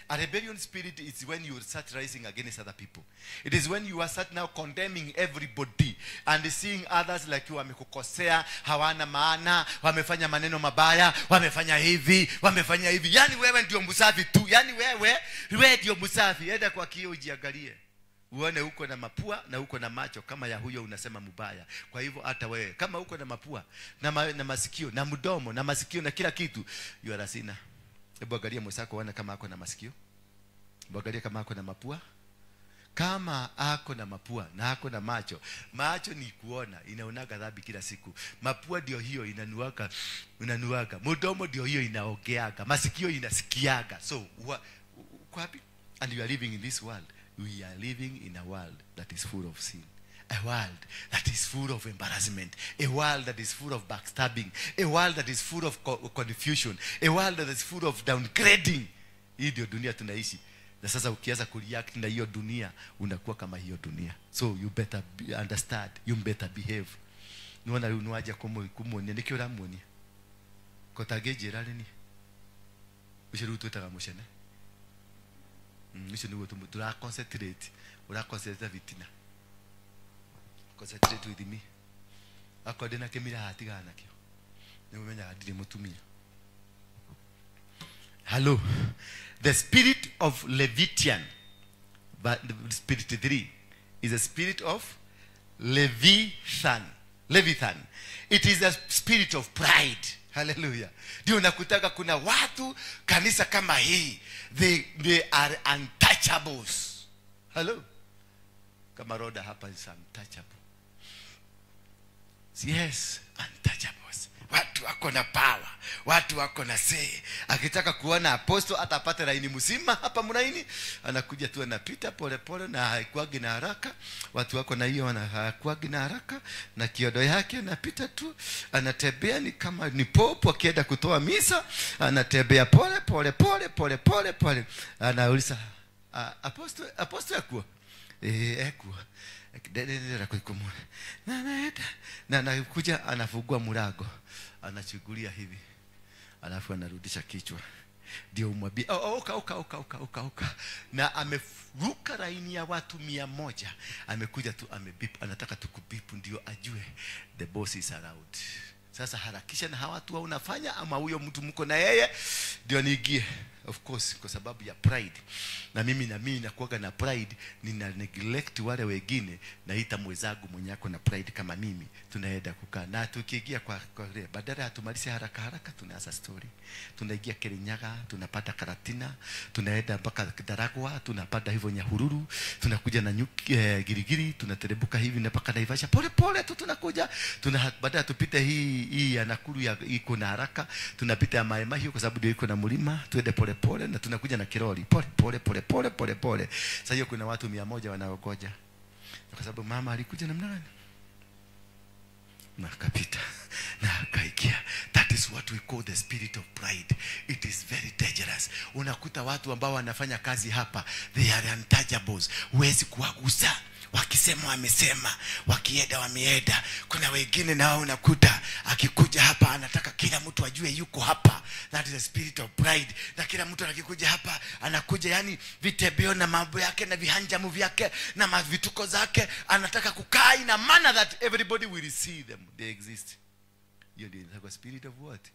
A rebellion spirit is when you start rising against other people. It is when you are start now condemning everybody and seeing others like you wamekukosea, hawana maana, wamefanya maneno mabaya, wamefanya hivi, wamefanya hivi. Yani wewe ndio msafi tu. Yani wewe ndio msafi. Enda kwa kioo ujiangalie. Uone uko na mapua na uko na macho kama ya huyo unasema mubaya. Kwa hivyo hata wewe kama uko na mapua na masikio na mdomo na masikio na kila kitu, you are a sinner. Hebu angalia mwenzako uone kama ako na masikio. Hebu angalia kama ako na mapua. Kama ako na mapua na ako na macho. Macho ni kuona, inaonaga dhambi kila siku. Mapua ndio hiyo inanuaga, inanuaga. Mdomo ndio hiyo inaogeaga. Masikio inasikiaga. So uko wapi? And you are living in this world. We are living in a world that is full of sin. A world that is full of embarrassment. A world that is full of backstabbing. A world that is full of confusion. A world that is full of downgrading. Hii ndio dunia tunaishi. Na sasa ukianza kureact na hiyo dunia, unakuwa kama hiyo dunia. So you better understand, you better behave. Niona unuaje kumuonia, nikio ramuonia. Kotagejera lini? Ucio twitaga mucene. Ucio niguo tura concentrate, ura concentrate vitina. Concentrate with me. Akorwo ndina kimira hatigana nakio. Nimumenyaga ndiri mutumia. Hello. The spirit of Leviathan, but the spirit 3 is a spirit of Leviathan. Leviathan. It is a spirit of pride. Hallelujah. Ndio nakutaka kuna watu kanisa kama hii, they are untouchables. Hello. Kama Roda hapa is untouchable. Yes, untouchables. Watu wako na power, watu wako na say. Akitaka kuona apostle atapata laini mzima hapa mlaini, anakuja tu anapita pole pole na haikuagi na haraka. Watu wako na hiyo haikuagi na haraka, na kiodo yake anapita tu, anatembea ni kama ni popo akienda kutoa misa, anatembea pole pole pole pole pole pole. Anauliza apostle akuwa ekuwa na anakuja anafungua mlango, anachukulia hivi, alafu anarudisha kichwa ndio umwambie oh, oka oka oka oka oka oka. Na ameruka laini ya watu 100, amekuja tu amebip, anataka tukubip ndio ajue the boss is around. Sasa harakisha na hawa watu unafanya ama huyo mtu mko na yeye ndio niingie. Of course, kwa sababu ya pride. Na mimi nakuwaga na pride, nina neglect wale wengine, naita mwenzangu mwenye ako na pride kama mimi, tunaenda kukaa. Na tukiingia kwa badala ya tumalize haraka haraka, tunaanza story. Tunaingia Kirinyaga, tunapata Karatina, tunaenda mpaka Daragwa, tunapata hivyo Nyahururu, tunakuja na nyuki, Girigiri, tunaterebuka hivi na mpaka Naivasha. Pole pole tu tunakuja, badala tupite hii ya Nakuru ya iko na haraka, tunapita ya Mai Mahiu kwa sababu ndio iko na mlima, tuende pole pole na tunakuja na kiroli pole pole pole pole pole pole. Sasa hiyo kuna watu 100 wanaogoja. Kwa sababu mama alikuja namna gani? Na akapita na akaikia. That is what we call the spirit of pride. It is very dangerous. Unakuta watu ambao wanafanya kazi hapa, they are untouchables. Huwezi kuwagusa. Wakisema wamesema, wakienda wameenda. Kuna wengine nao unakuta akikuja hapa anataka kila mtu ajue yuko hapa. That is the spirit of pride. Na kila mtu akikuja hapa anakuja yani vitebeo na mambo yake na vihanjamu vyake na mavituko zake, anataka kukaa in a manner that everybody will see them. They exist. Hiyo ndio inaitwa spirit of what?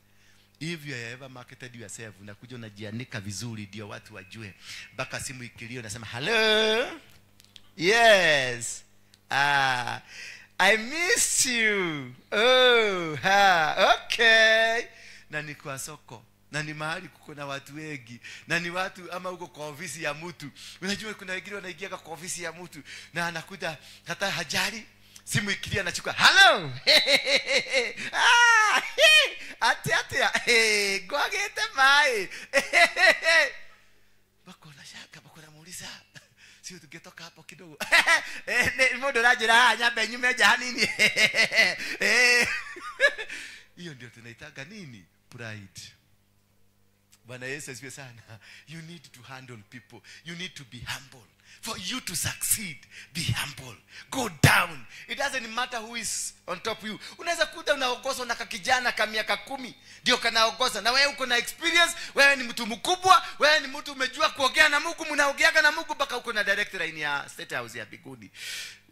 If you have ever marketed yourself, unakuja unajianika vizuri ndio watu wajue. Mpaka simu ikilio unasema hello. Yes. I miss you. Oh, ha, okay. Na ni kwa soko. Na ni mahali kuko na watu wengi. Na ni watu ama uko kwa ofisi ya mtu. Unajua kuna wengine wanaingia kwa ofisi ya mtu na anakuta hata hajali. Simu ikilia anachukua. Hello. Ah, ati ati. Eh, gwagete mai. Bako na shaka, bako na muuliza. Sio tungetoka hapo kidogo. Mundu ranjira nyambe nyume nja hanini. Hiyo ndio tunaitaga nini? Pride. Bwana Yesu asifiwe sana. You need to handle people. You need to be humble. For you to succeed, be humble. Go down. It doesn't matter who is on top of you. Unaweza kuta unaongozwa na kakijana ka miaka 10, ndio kanaongoza. Na wewe uko na experience, wewe ni mtu mkubwa, wewe ni mtu umejua kuongea na Mungu, mnaongeaga na Mungu mpaka uko na direct line ya State House ya biguni.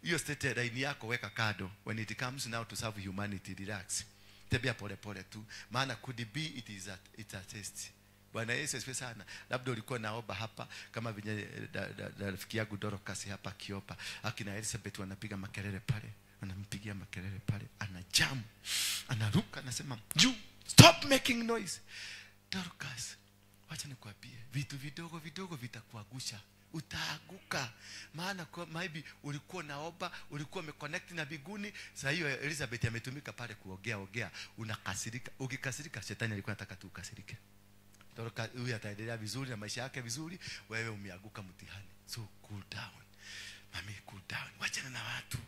Hiyo state line yako weka kado. When it comes now to serve humanity, relax. Tembea pole pole tu. Maana could be it's a test. Bwana Yesu asifiwe sana. Labda ulikuwa naomba hapa kama vile rafiki yangu Dorcas hapa Kiopa, akina Elizabeth wanapiga makelele pale, anampigia makelele pale, anajam, anaruka, anasema you stop making noise. Dorcas, wacha nikwambie, vitu vidogo vidogo vitakuangusha. Utaaguka. Maana maybe ulikuwa naomba, ulikuwa umeconnect na biguni. Sasa hiyo Elizabeth ametumika pale kuongea ongea, unakasirika. Ukikasirika shetani alikuwa anataka tu ukasirike. Toroka huyu ataendelea vizuri na maisha yake vizuri, wewe umeanguka mtihani. So cool down. Mami, cool down. Wachana na watu.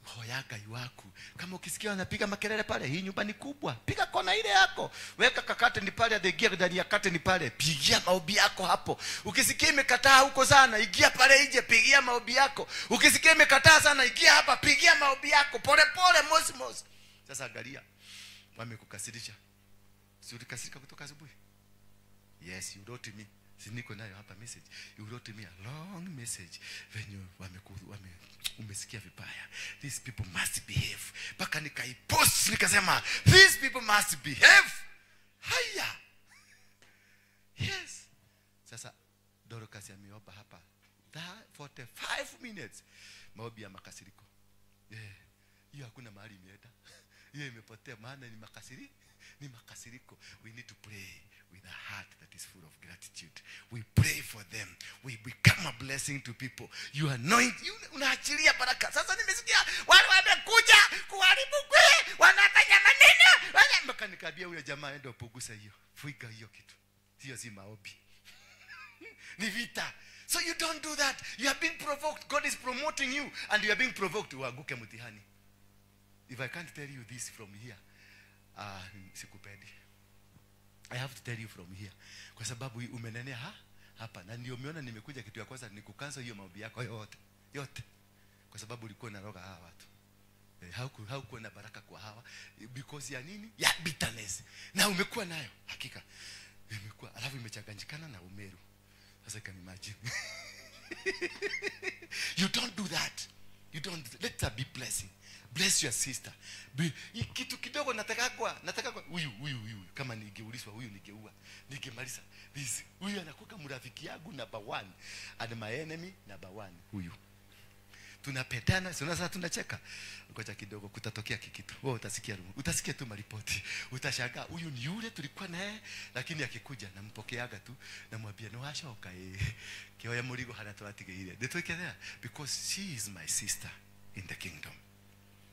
Hoyaga iwaku. Kama ukisikia wanapiga makelele pale, hii nyumba ni kubwa. Piga kona ile yako. Weka kakate ni pale, adhegia ndani ya kate ni pale. Pigia maombi yako hapo. Ukisikia imekataa huko sana, ingia pale nje, pigia maombi yako. Ukisikia imekataa sana, ingia hapa, pigia maombi yako. Pole pole, mosi mosi. Sasa angalia. Wamekukasirisha. Si ulikasirika kutoka asubuhi? Yes, you wrote me. Si niko nayo hapa message. You wrote me a long message. When you umesikia vibaya. These people must behave. Paka nikaipost nikasema these people must behave. Haya. Yes. Sasa Dorcas ameomba hapa 45 minutes. Maombi ya makasiriko. Yeah. Hiyo hakuna mahali imeenda. Hiyo imepotea maana ni makasiriko. Ni makasiriko. We need to pray with a heart that is full of gratitude. We pray for them. We become a blessing to people. You anoint, you unaachilia baraka. Sasa nimesikia wale wamekuja kuharibu kwe, wanafanya maneno. Mpaka nikaambia huyo jamaa ende upunguze hiyo. Fuika hiyo kitu. Hiyo si maombi. Ni vita. So you don't do that. You have been provoked. God is promoting you and you are being provoked. Uanguke mtihani. If I can't tell you this from here, sikupendi. I have to tell you from here. Kwa sababu umenenea hapa. Na ndio umeona nimekuja kitu ya kwanza ni kukansa hiyo maombi yako yote. Yote. Kwa sababu ulikuwa unaroga hawa watu. Haukuwa na baraka kwa hawa. Because ya nini? Ya bitterness. Na umekuwa nayo. Hakika. Imekuwa. Alafu imechanganyikana na Umeru. Sasa can imagine. You don't do that. You don't. Let that be blessing. Bless your sister. Kitu kidogo. kidogo nataka kwa huyu kama ningeulizwa huyu ningeua, ningemaliza. This huyu anakuwa mrafiki yangu number 1 and my enemy number 1 huyu. Tunapendana, sio sasa tunacheka. Ngoja kidogo kutatokea kikitu. Wewe utasikia rumu. Utasikia tu maripoti. Utashangaa huyu ni yule tulikuwa naye, lakini akikuja nampokeaga tu, namwambia no ashoka kioya murigo hana twatigeire. Nditwike there because she is my sister in the kingdom.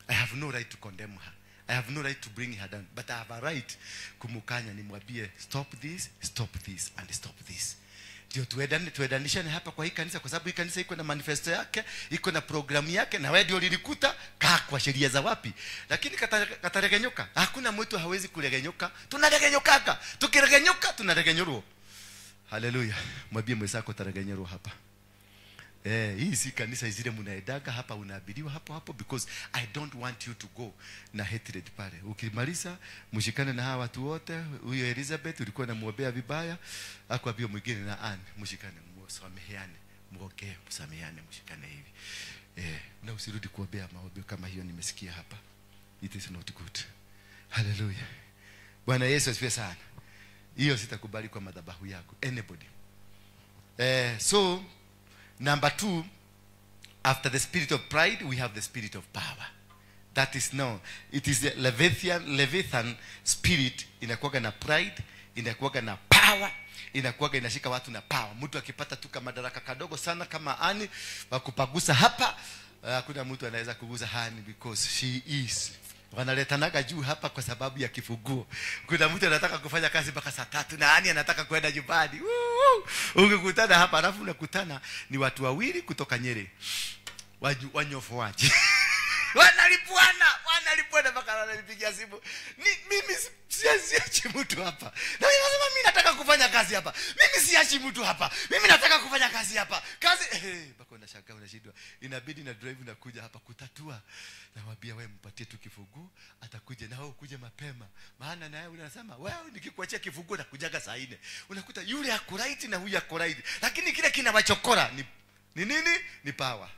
I have no right to condemn her. I have no right to bring her down, but I have a right kumukanya, nimwambie stop this, stop this and stop this. Ndio tuedanishane hapa kwa hii kanisa, kwa sababu hii kanisa iko na manifesto yake, iko na programu yake, na wewe ndio ulilikuta kaa kwa sheria za wapi. Lakini kataregenyoka, hakuna mtu hawezi kuregenyoka. Tunaregenyokaga. Tukiregenyoka tunaregenyorwa. Haleluya. Mwambie mwenzako taregenyorwa hapa. Hii si kanisa zile mnaedaga hapa, unaabiriwa hapo hapo, because I don't want you to go na hatred pale. Ukimaliza mshikane na hawa watu wote. Huyo Elizabeth ulikuwa unamuombea vibaya, akwambia mwingine na Ann, mshikane, msameheane, muongee, msameheane, mshikane hivi. Na usirudi kuombea maombi kama hiyo nimesikia hapa. It is not good. Hallelujah. Bwana Yesu asifiwe sana. Hiyo sitakubali kwa madhabahu yako. Anybody. So number 2, after the spirit of pride, we have the spirit of power. That is no, it is the Leviathan spirit. Inakuwaga na pride, inakuwaga na power, inakuwaga inashika watu na power. Mtu akipata tu kama madaraka kadogo sana kama Ani, wakupagusa hapa, hakuna mtu anaweza kugusa Ani because she is. Wanaletanaga juu hapa kwa sababu ya kifunguo. Kuna mtu anataka kufanya kazi mpaka saa 3 na Ani anataka kwenda nyumbani. Ungekutana hapa alafu unakutana ni watu wawili kutoka Nyeri. Wanyofoaji. Wanalipuana mpaka wananipigia simu. Mimi siachi mtu hapa. Na mimi nasema mimi nataka kufanya kazi hapa. Mimi siachi mtu hapa. Mimi nataka kufanya kazi hapa. Kazi mpaka unashangaa unashindwa. Inabidi na drive na kuja hapa kutatua. Namwambia wewe mpatie tu kifunguo, atakuja na wewe ukuje mapema. Maana naye unasema wewe nikikuachia kifunguo nakujaga saa 4. Unakuta yule ako right na huyu ako right. Lakini kile kinawachokora ni nini? Ni power.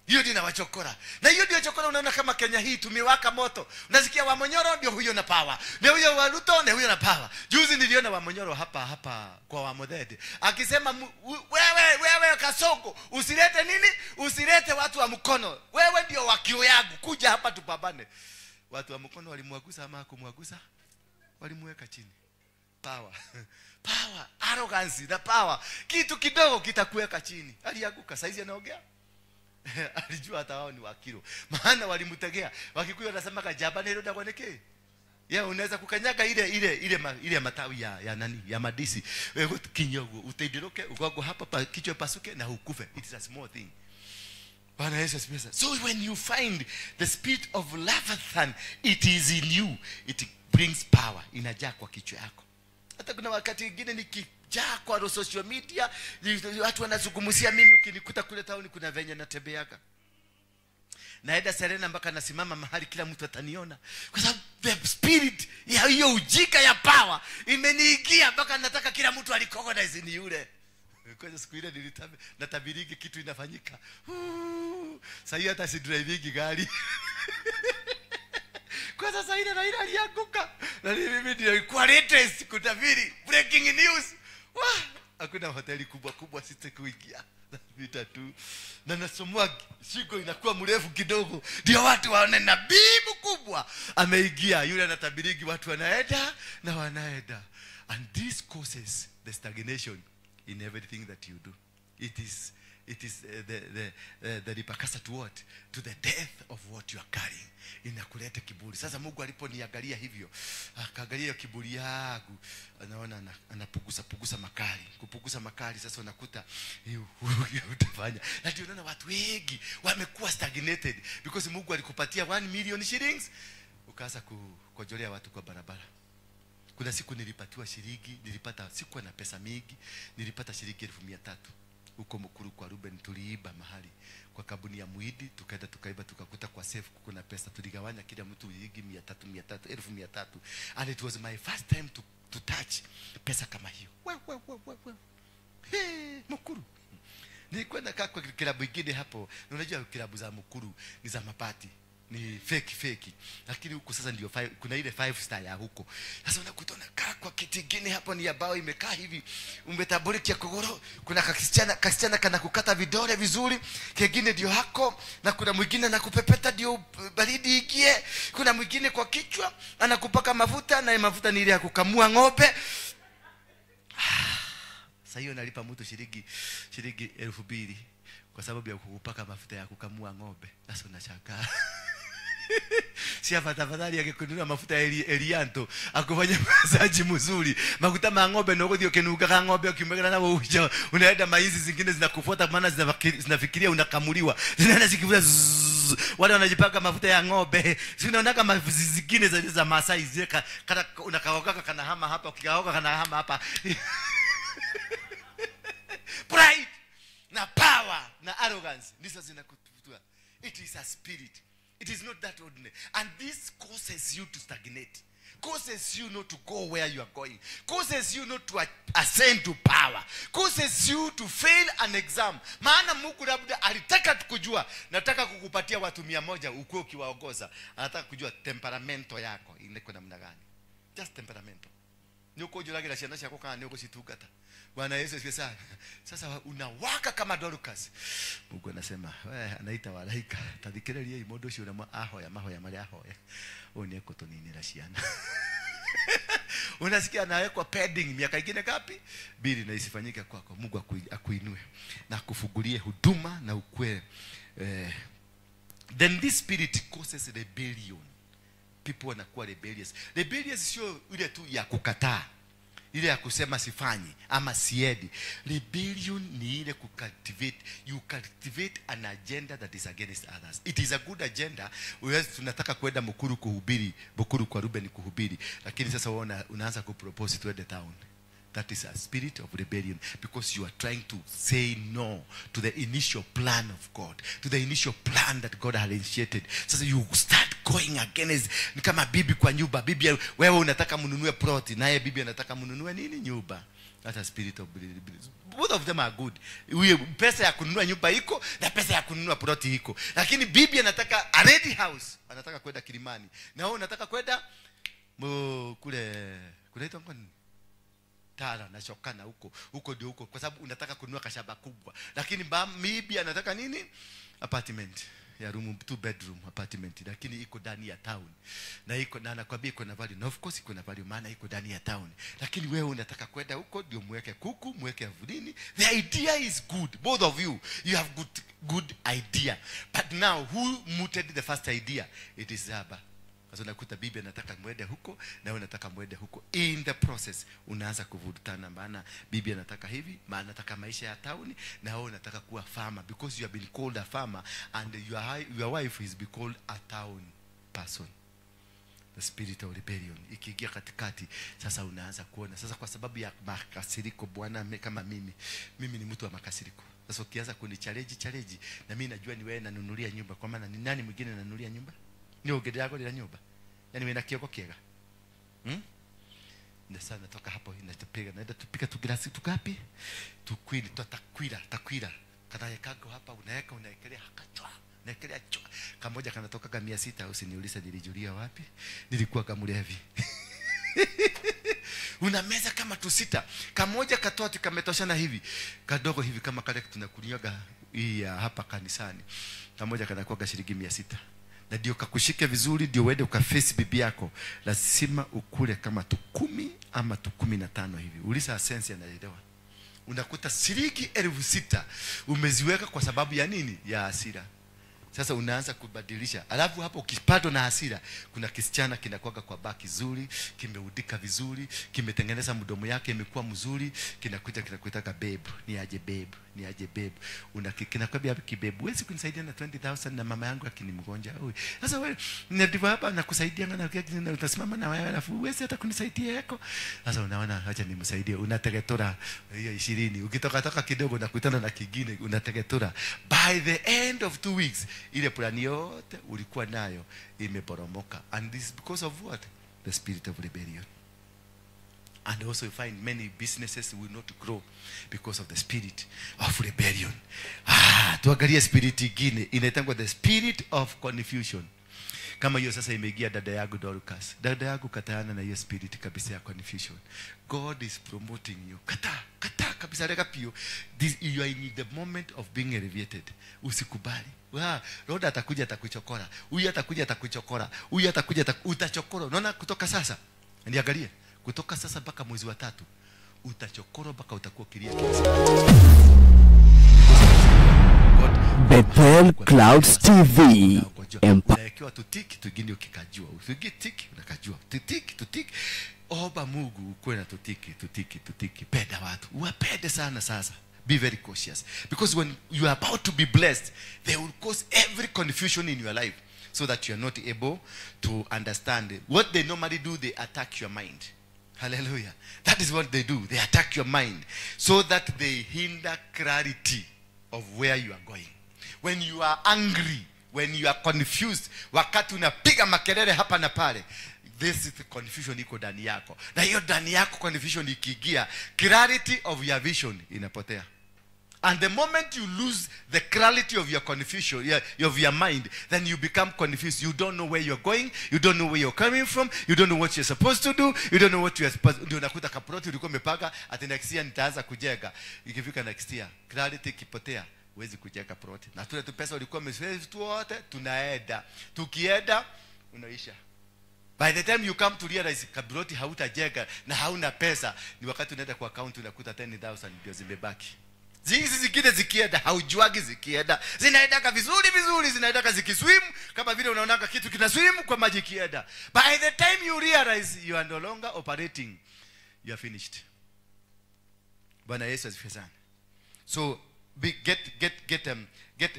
Hiyo ndio inawachokora. Na hiyo ndio chokora unaona kama Kenya hii tumewaka moto. Unasikia Wamonyoro ndio huyo na power. Ndio huyo wa Ruto ndio huyo na power. Juzi niliona Wamonyoro hapa kwa Wamothede akisema wewe Kasongo usilete nini? Usilete watu wa mkono. Wewe ndio wakio yangu. Kuja hapa tupambane. Watu wa mkono walimwagusa ama hakumwagusa? Walimweka chini. Power. Power, arrogance na power. Kitu kidogo kitakuweka chini. Alianguka, saizi anaongea. Alijua hata wao ni wakilo. Maana walimtegea. Wakikuyu wanasema kajaba nero ndagwaneke. Ya unaweza kukanyaga ile matawi ya nani? Ya madisi. Wewe kinyogo utaidiroke ugogo hapa pa kichwa pasuke na ukufe. It is a small thing. Bwana Yesu asifiwe. So when you find the spirit of Leviathan, it is in you. It brings power. Inajaa kwa kichwa yako. Hata kuna wakati mwingine nikijaa kwa social media, watu wanazungumzia mimi, ukinikuta kule town kuna venye natembeaga. Naenda Serena mpaka nasimama mahali kila mtu ataniona. Kwa sababu the spirit ya hiyo ujika ya power imeniingia mpaka nataka kila mtu alicognize ni yule. Kwa siku ile natabiriki kitu inafanyika. Sasa hata si drivingi gari. Kwa sasa ile Raila alianguka. Na mimi ndio ilikuwa latest kutabiri breaking news. Wah, hakuna hoteli kubwa kubwa sitakuingia. Napita tu. Na nasomoa shingo inakuwa mrefu kidogo. Ndio watu waone nabii mkubwa ameingia. Yule anatabiriki watu wanaenda na wanaenda. And this causes the stagnation in everything that you do. It is the repercussion to what? To the death of what you are carrying. Inakuleta kiburi. Sasa Mungu aliponiangalia hivyo, akaangalia hiyo kiburi yangu, anaona anapugusa pugusa makali. Kupugusa makali sasa unakuta hiyo utafanya. Na ndio unaona watu wengi wamekuwa stagnated because Mungu alikupatia 1 million shillings ukaanza kukojolea watu kwa barabara. Kuna siku nilipatiwa shilingi, nilipata sikuwa na pesa mingi, nilipata shilingi 300,000. Huko Mukuru kwa Ruben tuliiba mahali kwa kabuni ya Muhindi, tukaenda tukaiba tukakuta kwa safe kuna pesa, tuligawanya kila mtu shilingi 300 300 300,000. And it was my first time to touch pesa kama hiyo. We. Hey, Mukuru. Nilikuwa nakaa kwa kilabu kingine hapo. Na unajua kilabu za Mukuru ni za mabati. Ni fake fake. Lakini huko sasa ndio kuna ile 5 star ya huko. Sasa unakuta unakaa kwa kiti kingine hapo ni ya bao imekaa hivi. Umetaburikia kogoro, kuna kasichana kana kukata vidole vizuri, kingine ndio hako, na kuna mwingine anakupepeta ndio baridi ikie, kuna mwingine kwa kichwa anakupaka mafuta, na mafuta ni ile ya kukamua ng'ombe. Sasa hiyo nalipa mtu shilingi 2000 kwa sababu ya kukupaka mafuta ya kukamua ng'ombe. Sasa unashangaa. Si afadhali angekununua mafuta ya Elianto akufanya masaji mzuri. Mafuta ma ng'ombe na ugothi ukinuka ng'ombe ukimweka na uja unaenda maizi zingine zinakufuata, maana zinafikiria unakamuliwa. Zinaenda zikivuta. Wale wanajipaka mafuta ya ng'ombe. Si unaona kama zingine za Masai zile kana unakaoga kana hama hapa, ukikaoga kana hama hapa. Pride na power na arrogance ndizo zinakututua. It is a spirit. It is not that ordinary. And this causes you to stagnate. Causes you not to go where you are going. Causes you not to ascend to power. Causes you to fail an exam. Maana Mungu labda alitaka kujua, nataka kukupatia watu 100 ukue ukiwaongoza. Anataka kujua temperamento yako iko namna gani. Just temperamento. Ni uko julagira ciana ciako kana ni ugucitungata. Bwana Yesu asifiwe sana. Sasa unawaka kama Dorcas. Mungu anasema, wewe anaita walaika, tathikiriria imondo cio na ahoya mahoya maria ahoya. Uyu ni ekutuninira ciana. Unasikia anawekwa padding miaka ingine ngapi? Bili na isifanyike kwako. Mungu akuinue na akufungulie huduma na ukweli. Then this spirit causes rebellion. People wanakuwa rebellious. Rebellious sio ile tu ya kukataa, ile ya kusema sifanyi ama siendi. Rebellion ni ile kucultivate. You cultivate an agenda that is against others. It is a good agenda. Wewe tunataka kwenda Mukuru kuhubiri, Mukuru kwa Ruben kuhubiri, lakini sasa wewe unaanza kupropose tuende town. That is a spirit of rebellion, because you are trying to say no to the initial plan of God, to the initial plan that God had initiated. So you start going against. Ni kama bibi kwa nyumba. Bibi wewe unataka mnunue plot, naye bibi anataka mnunue nini? Nyumba. That's a spirit of rebellion. Both of them are good. Pesa ya kununua nyumba iko na pesa ya kununua plot iko. Lakini bibi anataka a ready house, anataka kwenda Kilimani, na wewe unataka kwenda kule kunaitwa nini? Tara na shokana huko. Huko ndio huko, kwa sababu unataka kununua kashamba kubwa. Lakini bibi anataka nini? Apartment ya room, 2 bedroom apartment, lakini iko ndani ya town. Na iko na anakuambia iko na value. Na of course iko na value, maana iko ndani ya town. Lakini wewe unataka kwenda huko ndio muweke kuku, muweke avulini. The idea is good. Both of you, you have good idea. But now who mooted the first idea? It is Zaba. Sasa unakuta bibi anataka mwende huko na wewe unataka mwende huko. In the process unaanza kuvurutana, maana bibi anataka hivi, maana anataka maisha ya town, na wewe unataka kuwa farmer, because you have been called a farmer and your wife is be called a town person. The spirit of rebellion ikiingia katikati, sasa unaanza kuona sasa, kwa sababu ya makasiriko. Bwana, kama mimi ni mtu wa makasiriko. Sasa ukianza kunichallenge na mimi najua ni wewe nanunulia nyumba, kwa maana ni nani mwingine nanunulia nyumba? Ni ugedako lila nyumba. Yaani wewe na kioko kiega. Na sana natoka hapo inatupiga, naenda tupika tu glasi tukapi? Tukwili tutakwira, takwira. Kana yekako hapa unaweka unaekelea hakachwa. Naekelea chwa. Kamoja kanatoka kama 600, usiniulize nilijulia wapi. Nilikuwa kama mlevi. Una meza kama tu 6. Kamoja katoa kametoshana hivi. Kadogo hivi kama kale tunakuliaga hii hapa kanisani. Kamoja kanakuwa shilingi 600. Na ndio kakushike vizuri, ndio uende ukaface bibi yako, lazima ukule kama tu 10 ama tu 15 hivi. Ulisa sense anaelewa. Unakuta shilingi 6,000 umeziweka kwa sababu ya nini? Ya hasira. Sasa unaanza kubadilisha. Alafu hapo ukipatwa na hasira, kuna kisichana kinakuwa kwa baki zuri, kimeudika vizuri, kimetengeneza mdomo yake imekuwa mzuri, kinakuja kinakuitaka babe, ni aje babe, ni aje babe. Kinakwambia kibabe, huwezi kunisaidia na 20,000 na mama yangu akinimgonja. Sasa wewe ndivyo hapa nakusaidia na utasimama na wewe alafu huwezi hata kunisaidia yako. Sasa unaona acha nimsaidie, unategetora hiyo 20. Ukitoka toka kidogo na kutana na kingine unategetora. By the end of 2 weeks ile plani yote ulikuwa nayo imeporomoka. And this is because of what? The spirit of rebellion. And also you find many businesses will not grow because of the spirit of rebellion. Tuangalie spirit ingine inaitwa the spirit of confusion. Kama hiyo sasa imeingia dada yangu Dorcas. Dada yangu, kataana na hiyo spirit kabisa ya confusion. God is promoting you. Kata, kata kabisa, rega pio. This, you are in the moment of being elevated. Usikubali. Roda atakuja atakuchokora. Huyu atakuja atakuchokora. Huyu atakuja utachokora. Unaona kutoka sasa? Niangalie. Kutoka sasa mpaka mwezi wa 3 utachokora mpaka utakuwa kilia kila siku. Bethel Clouds TV. Unawekewa tutiki tugini ukikajua. Utiki unakajua. Tutiki tutiki. Omba Mungu ukuwe na tutiki tutiki tutiki. Penda watu. Uwapende sana sasa. Be very cautious. Because when you are about to be blessed, they will cause every confusion in your life so that you are not able to understand. What they normally do, they attack your mind. Hallelujah. That is what they do. They attack your mind so that they hinder clarity of where you are going. When you are angry, when you are confused, wakati unapiga makelele hapa na pale, this is the confusion iko ndani yako. Na hiyo ndani yako confusion ikiingia, clarity of your vision inapotea. And the moment you lose the clarity of your confusion, of your mind, then you become confused. You don't know where you're going. You don't know where you're coming from. You don't know what you're supposed to do. You don't know what you're supposed to do. Unakuta kaproti ulikuwa umepanga ati next year nitaanza kujenga. Ikifika next year, clarity ikipotea, huwezi kujenga proti. Na tule tu pesa ulikuwa umesave tu wote, tunaenda. Tukienda, unaisha. By the time you come to realize kabroti hautajenga na hauna pesa, ni wakati unaenda kwa account unakuta 10,000 ndio zimebaki. Hizi zingine zikienda haujuagi zikienda. Zinaendaka vizuri vizuri, zinaendaka zikiswim kama vile unaonaka kitu kinaswim kwa maji kienda. By the time you realize you are no longer operating, you are finished. Bwana Yesu asifiwe sana. So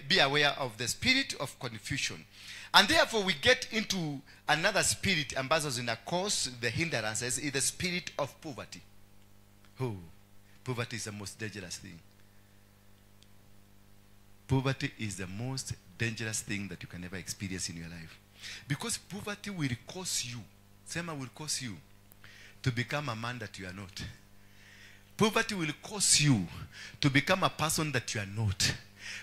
be aware of the spirit of confusion. And therefore we get into another spirit ambazo zina cause the hindrances, is the spirit of poverty. Oh, poverty is the most dangerous thing. Poverty is the most dangerous thing that you can ever experience in your life. Because poverty will cause you, sema will cause you, to become a man that you are not. Poverty will cause you to become a person that you are not.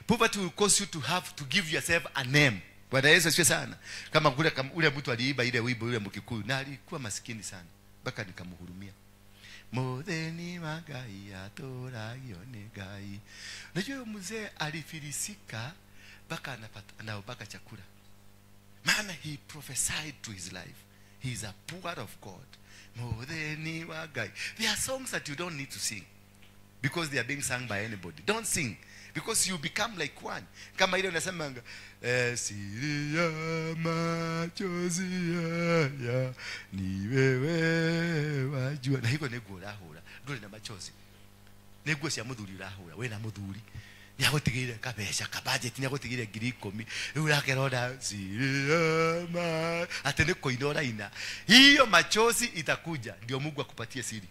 Poverty will cause you to have to give yourself a name. Bwana Yesu asifiwe sana. Kama ule mtu aliiba ile wimbo yule Mkikuyu, na alikuwa maskini sana mpaka nikamhurumia. Mutheni wa Ngai atũragio nĩ Ngai. Unajua mzee alifilisika mpaka anaobaka chakula. Maana he prophesied to his life. He is a poor of God. Mutheni wa Ngai. There are songs that you don't need to sing because they are being sung by anybody. Don't sing because you become like one. Kama ile unasemanga siri ya machozi ya ni wewe wajua. Na hiko niguo urahura, nduri na machozi. Niguo cia muthuri urahura, we na muthuri. Nĩagũtigĩire kabeca ka budget, nĩagũtigĩire 10,000. Rĩu ũrakerona siri ya ma ati nĩ kũina ũraina. Hiyo machozi itakuja, ndio Mungu akupatie siri.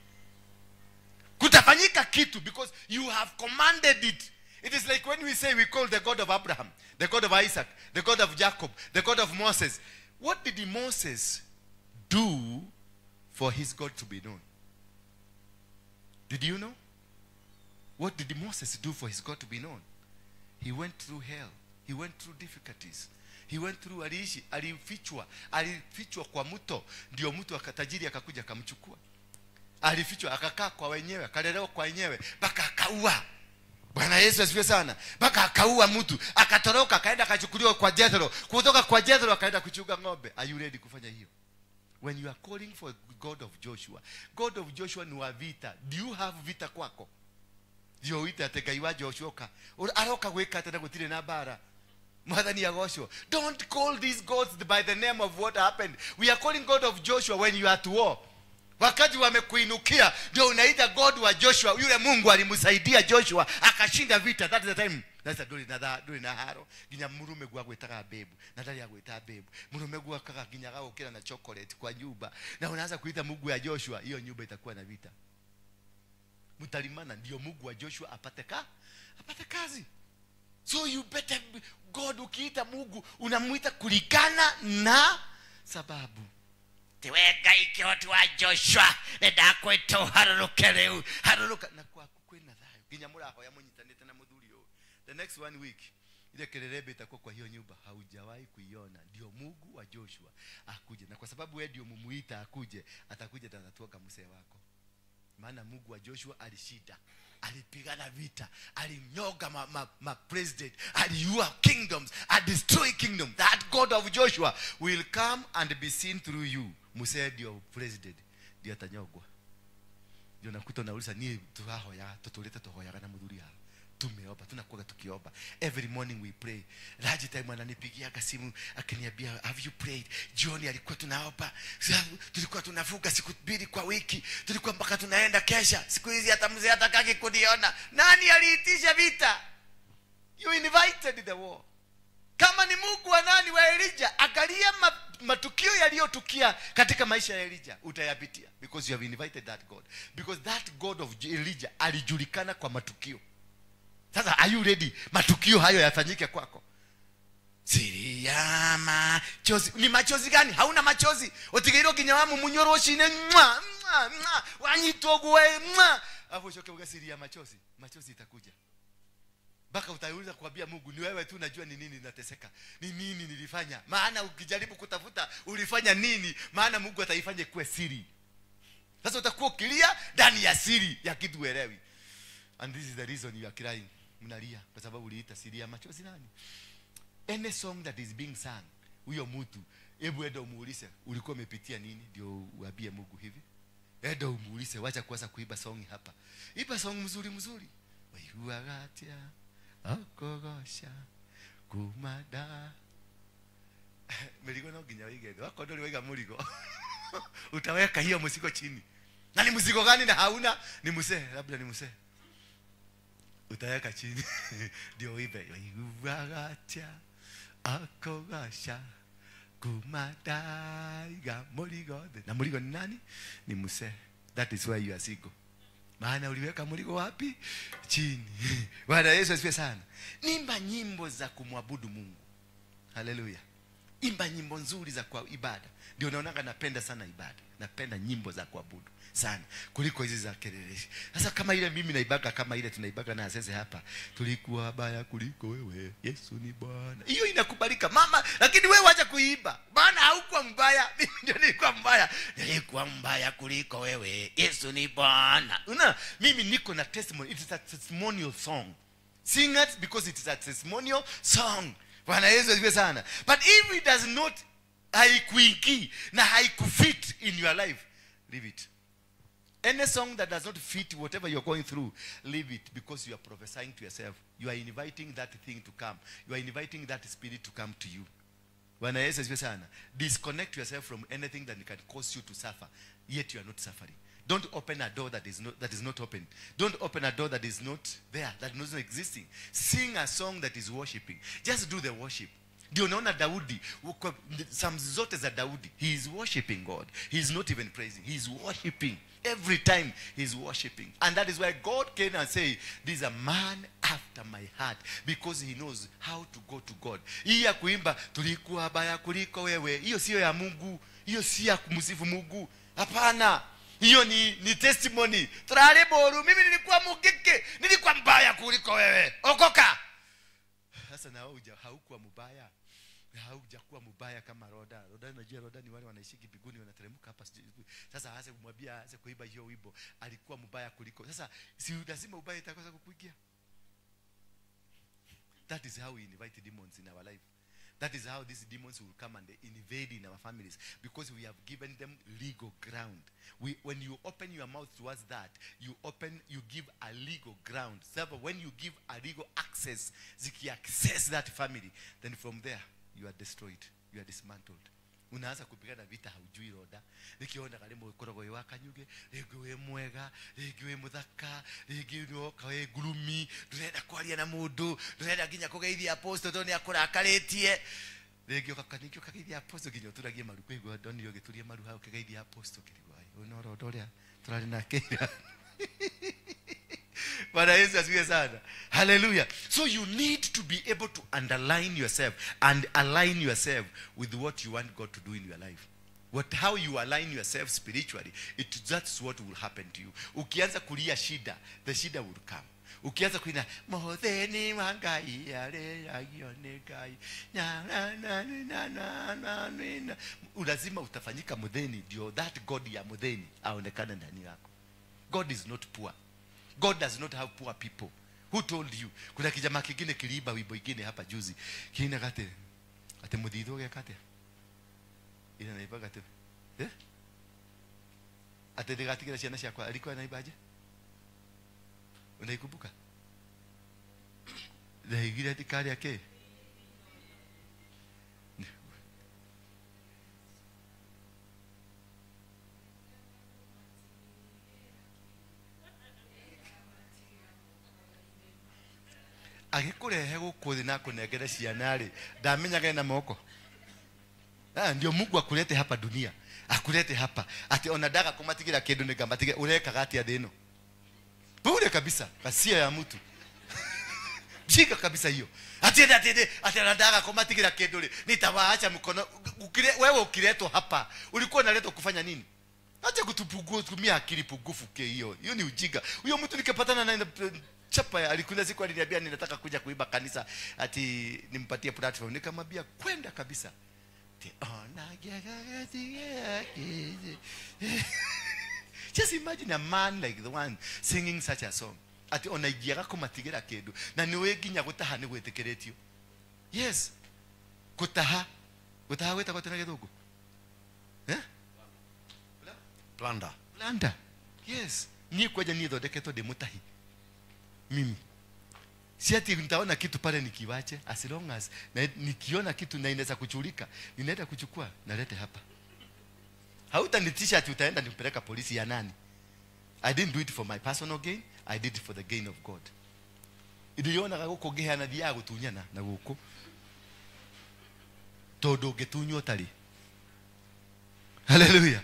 Kutafanyika kitu because you have commanded it. It is like when we say we call the God of Abraham, the God of Isaac, the God of Jacob, the God of Moses. What did Moses do for his God to be known? Did you know? What did Moses do for his God to be known? He went through hell. He went through difficulties. He went through aliishi, alifichwa, alifichwa kwa mto, ndio mtu akatajiri akakuja akamchukua. Alifichwa akakaa kwa wenyewe, akalelewa kwa wenyewe, mpaka akaua. Bwana Yesu asifiwe sana. Mpaka akaua mtu, akatoroka akaenda akachukuliwa kwa Jethro. Kutoka kwa Jethro akaenda kuchunga ng'ombe. Are you ready kufanya hiyo? When you are calling for God of Joshua, God of Joshua ni wa vita. Do you have vita kwako? Ndio uite ate Ngai wa Joshua ka. Aroka gwika tena gutire na bara. Mwathani agocwo. Don't call these gods by the name of what happened. We are calling God of Joshua when you are at war. Wakati wamekuinukia ndio unaita God wa Joshua. Yule Mungu alimsaidia Joshua akashinda vita. That is the time. That's a duri na tha duri na haro nginya murume gwa gwitaga babe na ndari agwita babe murume gwa kaga nginya gagukira na chocolate kwa nyumba, na unaanza kuita Mungu ya Joshua. Hiyo nyumba itakuwa na vita. Mtalimana ndio Mungu wa Joshua apate kazi. So you better God, ukiita Mungu unamuita kulingana na sababu. Tiwe Ngai kihoti wa Joshua ndakwita uharuruke riu, haruruka na kwaku kwina thayo nginya murahoya munyitanite na muthuri uyu. The next 1 week Ile kelelebe itakuwa kwa hiyo nyumba haujawahi kuiona. Ndio Mungu wa Joshua akuje. Na kwa sababu wewe ndio mumuita akuje, atakuja atatatua mzee wako. Maana Mungu wa Joshua alishida, alipigana vita, alimnyoga ma president, aliua kingdoms, a destroy kingdom. That God of Joshua will come and be seen through you. Mzee ndio president, ndio atanyogwa. Ndio nakuta nauliza ni tuhahoya, tutuleta tuhoyaga na muthuri haha. Tumeomba, tunakuwa tukiomba. Every morning we pray. Raji time ananipigia simu akiniambia have you prayed? Jioni alikuwa tunaomba. Tulikuwa tunavuka siku 2 kwa wiki. Tulikuwa mpaka tunaenda kesha. Siku hizi hata mzee hatakaki kuniona. Nani aliitisha vita? You invited the war. Kama ni Mungu wa nani wa Elijah, angalia matukio yaliyotukia katika maisha ya Elijah, utayapitia because you have invited that God. Because that God of Elijah alijulikana kwa matukio. Sasa are you ready? Matukio hayo yafanyike kwako. Siri ya machozi. Ni machozi gani? Hauna machozi. Otigeiro kinyawamu munyoroshi ne mwa mwa mwa wanyitogwe mwa. Alafu ushoke uga siri ya machozi. Machozi itakuja. Baka utauliza kuambia Mungu, ni wewe tu unajua ni nini nateseka. Ni nini nilifanya? Maana ukijaribu kutafuta ulifanya nini, maana Mungu ataifanya kuwe siri. Sasa utakuwa ukilia ndani ya siri ya kitu uelewi. And this is the reason you are crying. Mnalia kwa sababu uliita siri ya machozi nani? Any song that is being sung, huyo mtu, hebu enda umuulize ulikuwa umepitia nini ndio uambie Mungu hivi. Enda umuulize, wacha kuanza kuiba song hapa. Iba song mzuri mzuri. Waiguagatia akogosha kumada. Mirigo no nginya wige. Wako ndio wega murigo. Utaweka hiyo mzigo chini. Na ni mzigo gani na hauna? Ni mzee, labda ni mzee. Utaweka chini ndio uibe. Waiguagatia akogosha kumadaiga murigo. Na murigo ni nani? Ni mzee. That is why you are single. Maana uliweka murigo wapi? Chini. Bwana Yesu asifiwe sana. Imba nyimbo za kumwabudu Mungu. Haleluya. Imba nyimbo nzuri za kwa ibada. Ndio naonanga napenda sana ibada. Napenda nyimbo za kuabudu sana kuliko hizi za kelele. Sasa kama ile mimi naibaga, kama ile tunaibaga na sasa hapa, tulikuwa baya kuliko wewe, Yesu ni Bwana. Hiyo inakubalika mama, lakini wewe acha kuiba. Maana haukuwa mbaya, mimi ndio nilikuwa mbaya. Nilikuwa mbaya kuliko wewe, Yesu ni Bwana. Una mimi niko na testimony. It is a testimonial song. Sing it because it is a testimonial song. Bwana Yesu asifiwe sana. But if it does not haikuingi na haikufit in your life, leave it. Any song that does not fit whatever you're going through, leave it, because you are prophesying to yourself. You are inviting that thing to come. You are inviting that spirit to come to you. Bwana Yesu asifiwe sana. Disconnect yourself from anything that can cause you to suffer, yet you are not suffering. Don't open a door that is not open. Don't open a door that is not there, that is not existing. Sing a song that is worshiping. Just do the worship. Ndio unaona Daudi, psalms zote za Daudi, he is worshiping God. He is not even praising. He is worshiping. Every time he is worshiping. And that is why God came and say, this is a man after my heart, because he knows how to go to God. Hii ya kuimba tulikuwa baya kuliko wewe, hiyo sio ya Mungu, hiyo si ya kumsifu Mungu. Hapana. Hiyo ni testimony. Traleboru, mimi nilikuwa mugike, nilikuwa mbaya kuliko wewe. Okoka. Sasa na wewe haukuwa mbaya. Haujakuwa mbaya kama Roda. Roda, unajua Roda ni wale wanaishiki biguni wanateremka hapa. Sasa aanze kumwambia aanze kuiba hiyo wimbo, alikuwa mbaya kuliko. Sasa si lazima ubaya itakosa kukuingia. That is how we invite demons in our life. That is how these demons will come and they invade in our families, because we have given them legal ground. When you open your mouth towards that, you give a legal ground. So when you give a legal access, ziki access that family, then from there you are destroyed, you are dismantled. Unaanza kupigana vita haujui Roda. Nikiona kalimo ukorogo wa kanyuge, rĩngĩ wĩ mwega, rĩngĩ wĩ muthaka, rĩngĩ nĩwoka wĩ ngurumi, ndũrenda kwaria na mũndũ, ndũrenda nginya kũgeithia apostle tondũ nĩakũrakarĩtie. Rĩngĩ ũkakanĩkio ũkageithia apostle nginya ũturagie maru, kũigua ndonire ũgĩturia maru hau ũkĩgeithia apostle kĩrigwo ai, ũyũ no Roda ũrĩa tũrarĩ nake ira. Bwana Yesu asifiwe sana. Hallelujah. So you need to be able to underline yourself and align yourself with what you want God to do in your life. What, how you align yourself spiritually, that's what will happen to you. Ukianza kulia shida, the shida will come. Ukianza kuina motheni wa Ngai areragio ni Ngai na na na na na na na, lazima utafanyika mutheni, ndio that God ya mutheni aonekane ndani yako. God is not poor. God does not have poor people. Who told you? Kuna kijamaa kingine kiliiba wimbo ingine hapa juzi. Kina kate ate muthitho gekate. Ila naibaga ate. Eh? Ate ndigatigĩra ciana ciakwa alikuwa anaibaje? Unaikumbuka? Ndaigire ati kari ake. Agĩkũrehe gũkũ thĩ na akũnengere ciana rĩ, ndamenyaga ena moko. Ndio Mungu akulete hapa dunia, akulete hapa ati ona ndaga kũmatigĩra kĩndũ nĩngamatigira. Ũrekaga atĩa thĩ ĩno? Bure kabisa, kasia ya mtu. Jika kabisa hiyo. Ati ati ati anataka kũmatigĩra kĩndũ rĩ, nitawaacha mkono. Wewe ukiletwa hapa, ulikuwa unaletwa kufanya nini? Acha kutumia akili pungufu ke hiyo. Hiyo ni ujinga. Huyo mtu nikipatana naye chapa, alikuja siku aliniambia ninataka kuja kuiba kanisa ati nimpatie platform. Nikamwambia kwenda kabisa. Just imagine a man like the one singing such a song. Ati ona ingiaga kũmatigĩra kĩndũ na nĩũĩ nginya gũtaha nĩ gwĩtĩkĩrĩtio. Yes. Gũtaha. Gũtaha gwĩtagwo atĩa na gĩthũngũ? Eh? Plunder. Plunder. Yes. Niĩ kwanja niĩ thondeketwo ndĩ mũtahi. Mimi. Si ati nitaona kitu pale nikiwache, as long as na nikiona kitu na inaweza kuchulika, ninaenda kuchukua nalete hapa. Hautanitisha ati utaenda nikupeleka polisi ya nani? I didn't do it for my personal gain, I did it for the gain of God. Nilionaga gũkũ ngĩheana thiaga gũtunyana na gũkũ. Tondũ ũngĩtunywo ũtarĩ. Hallelujah.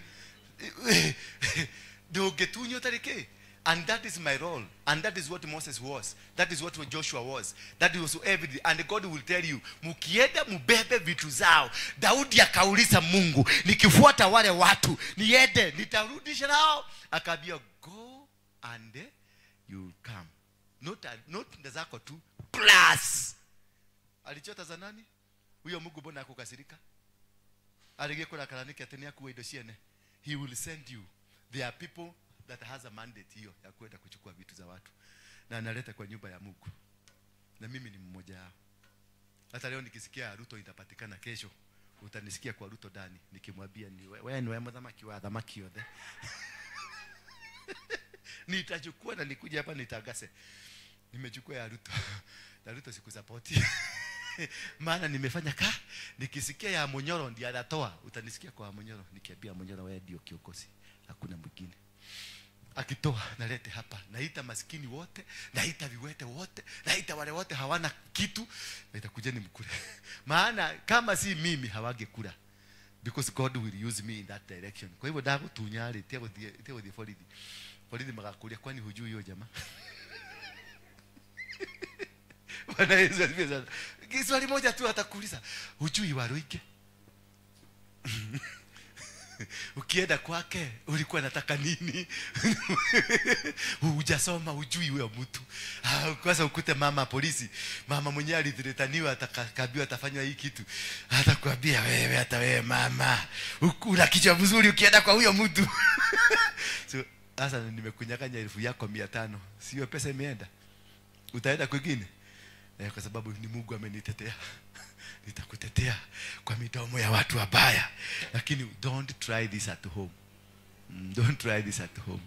Ndũngĩtunywo ũtarĩ kĩ? And that is my role. And that is what Moses was. That is what Joshua was. That was everything. And God will tell you, mukienda mubebe vitu zao. Daudi akauliza Mungu, nikifuata wale watu, niende, nitarudisha nao. Akaambia, go and you will come. Not zako tu, plus. Alichota za nani? Huyo Mungu mbona akukasirika? Aligekora karanike ati ni akuwe indo ciene. He will send you. There are people that has a mandate hiyo ya kwenda kuchukua vitu za watu na analeta kwa nyumba ya Mungu, na mimi ni mmoja wao. Hata leo nikisikia Ruto itapatikana kesho, utanisikia kwa Ruto ndani nikimwambia ni wewe ni wewe mthamaki wa thamaki yothe. Nitachukua na nikuje hapa nitagase nimechukua ya Ruto na Ruto sikusapoti. Maana nimefanya ka nikisikia ya Munyoro ndiye anatoa, utanisikia kwa Munyoro nikiambia Munyoro wewe ndio kiongozi, hakuna mwingine. Akitoa nalete hapa, naita maskini wote, naita viwete wote, naita wale wote hawana kitu, naita kujeni mkule. Maana kama si mimi hawangekula, because God will use me in that direction. Kwa hivyo ndagutunya ri tia borithi. Borithi magakuria kwani hujui hiyo jamaa. Bwana Yesu asifiwe sana. Swali moja tu atakuuliza, hujui Waruinge? Ukienda kwake ulikuwa unataka nini? Hujasoma, hujui huyo mtu. Kwanza ukute mama polisi, mama mwenyewe alithiritaniwa, atakaambiwa atafanywa hii kitu. Atakwambia wewe, hata wewe mama, una kichwa mzuri ukienda kwa huyo mtu. So sasa nimekunyang'anya 500,000. Sio pesa imeenda. Utaenda kwingine? Kwa sababu ni Mungu amenitetea. Nitakutetea kwa midomo ya watu wabaya. Lakini don't try this at home. Don't try this at home.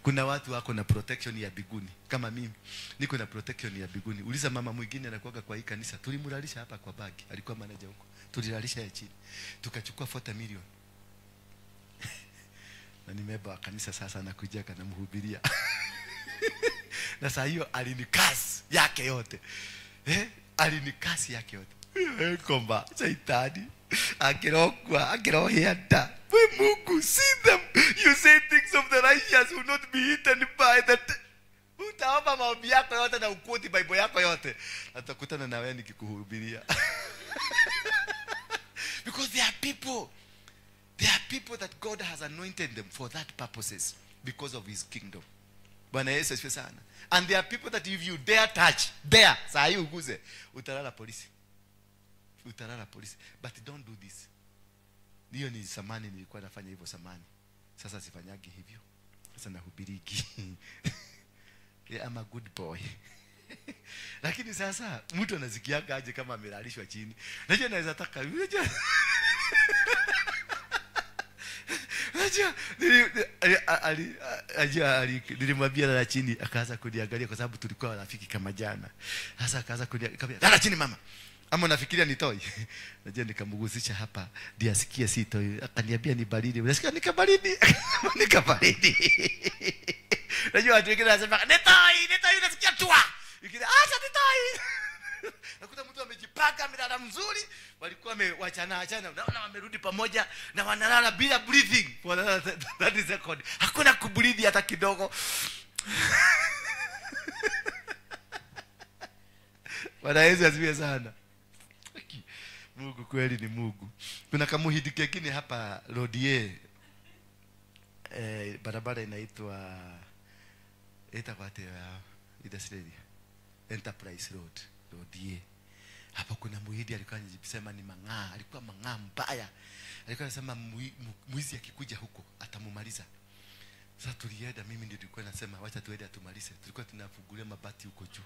Kuna watu wako na protection ya biguni. Kama mimi niko na protection ya biguni. Uliza mama mwingine anakuaga kwa hii kanisa, tulimlalisha hapa kwa bagi, alikuwa manager huko. Tulilalisha ya chini. Tukachukua 40 million. Na nimeba kanisa sasa nakuja kana mhubiria. Na saa hiyo alinikasi yake yote. Alinikasi yake yote. Komba saitani akirokwa akirohia. We Mungu, see them. You say things of the righteous will not be eaten by the. Utaomba maombi yako yote na ukoti Bible yako yote. Atakutana na wewe nikikuhubiria. Because there are people. There are people appointed them for that purposes because of his kingdom. Bwana Yesu asifiwe sana. And there are people that if you dare touch, dare, saa hii uguze, utalala polisi. Utalala polisi. But don't do this. Hiyo ni zamani nilikuwa nafanya hivyo zamani. Sasa sifanyagi hivyo. Sasa nahubiriki. Yeah, I'm a good boy. Lakini sasa mtu anasikiaga aje kama amelalishwa chini. Najua naweza taka. Najua nilimwambia lala chini, akaanza kuniangalia kwa sababu tulikuwa rafiki kama jana. Sasa akaanza kuniangalia, lala chini mama. Ama nafikiria ni toy. Najua nikamgusisha hapa, ndiye asikie si toy. Akaniambia ni baridi. Unasikia nikabaridi. Nikabaridi. Najua watu wengine wanasema ni toy, ni toy, unasikia tua. Wengine acha ni toy. Nakuta mtu amejipaka, amelala mzuri, walikuwa wamewachana achana, unaona wamerudi pamoja na wanalala bila breathing. Wanalala 30 seconds. Hakuna kubreathe hata kidogo. Bwana Yesu asifiwe sana. Mungu kweli ni Mungu. Kuna kamuhidi kengine hapa Rodie. Barabara inaitwa Enterprise Road, Rodie. Hapa kuna muhidi alikuwa anajisema ni mang'aa, alikuwa mang'aa mbaya. Alikuwa anasema mwizi akikuja huko atamumaliza. Sasa tulienda, mimi ndio nilikuwa nasema wacha tuende atumalize. Tulikuwa tunafungulia mabati huko juu.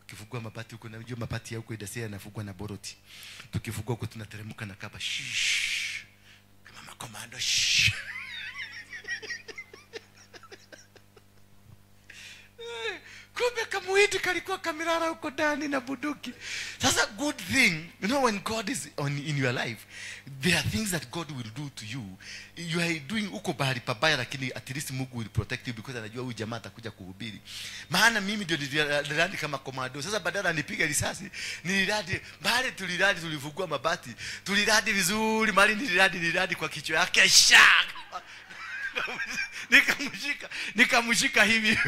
Ukifungua mabati huko, unajua mabati ya huko idasia yanafungwa na boroti. Tukifungua huko tunateremka na kaba shh. Kama makomando shh. Kumbe kamuhidi kalikuwa kamelala huko ndani na bunduki. Sasa good thing, you know, when God is on in your life, there are things that God will do to you. You are doing uko bahari pabaya, lakini at least Mungu will protect you because anajua huyu jamaa atakuja kuhubiri. Maana mimi ndio niliradi kama komando. Sasa badala nipige risasi, niliradi, mahali tuliradi, tulifungua mabati, tuliradi vizuri, mahali niliradi kwa kichwa yake shak. Nikamshika hivi.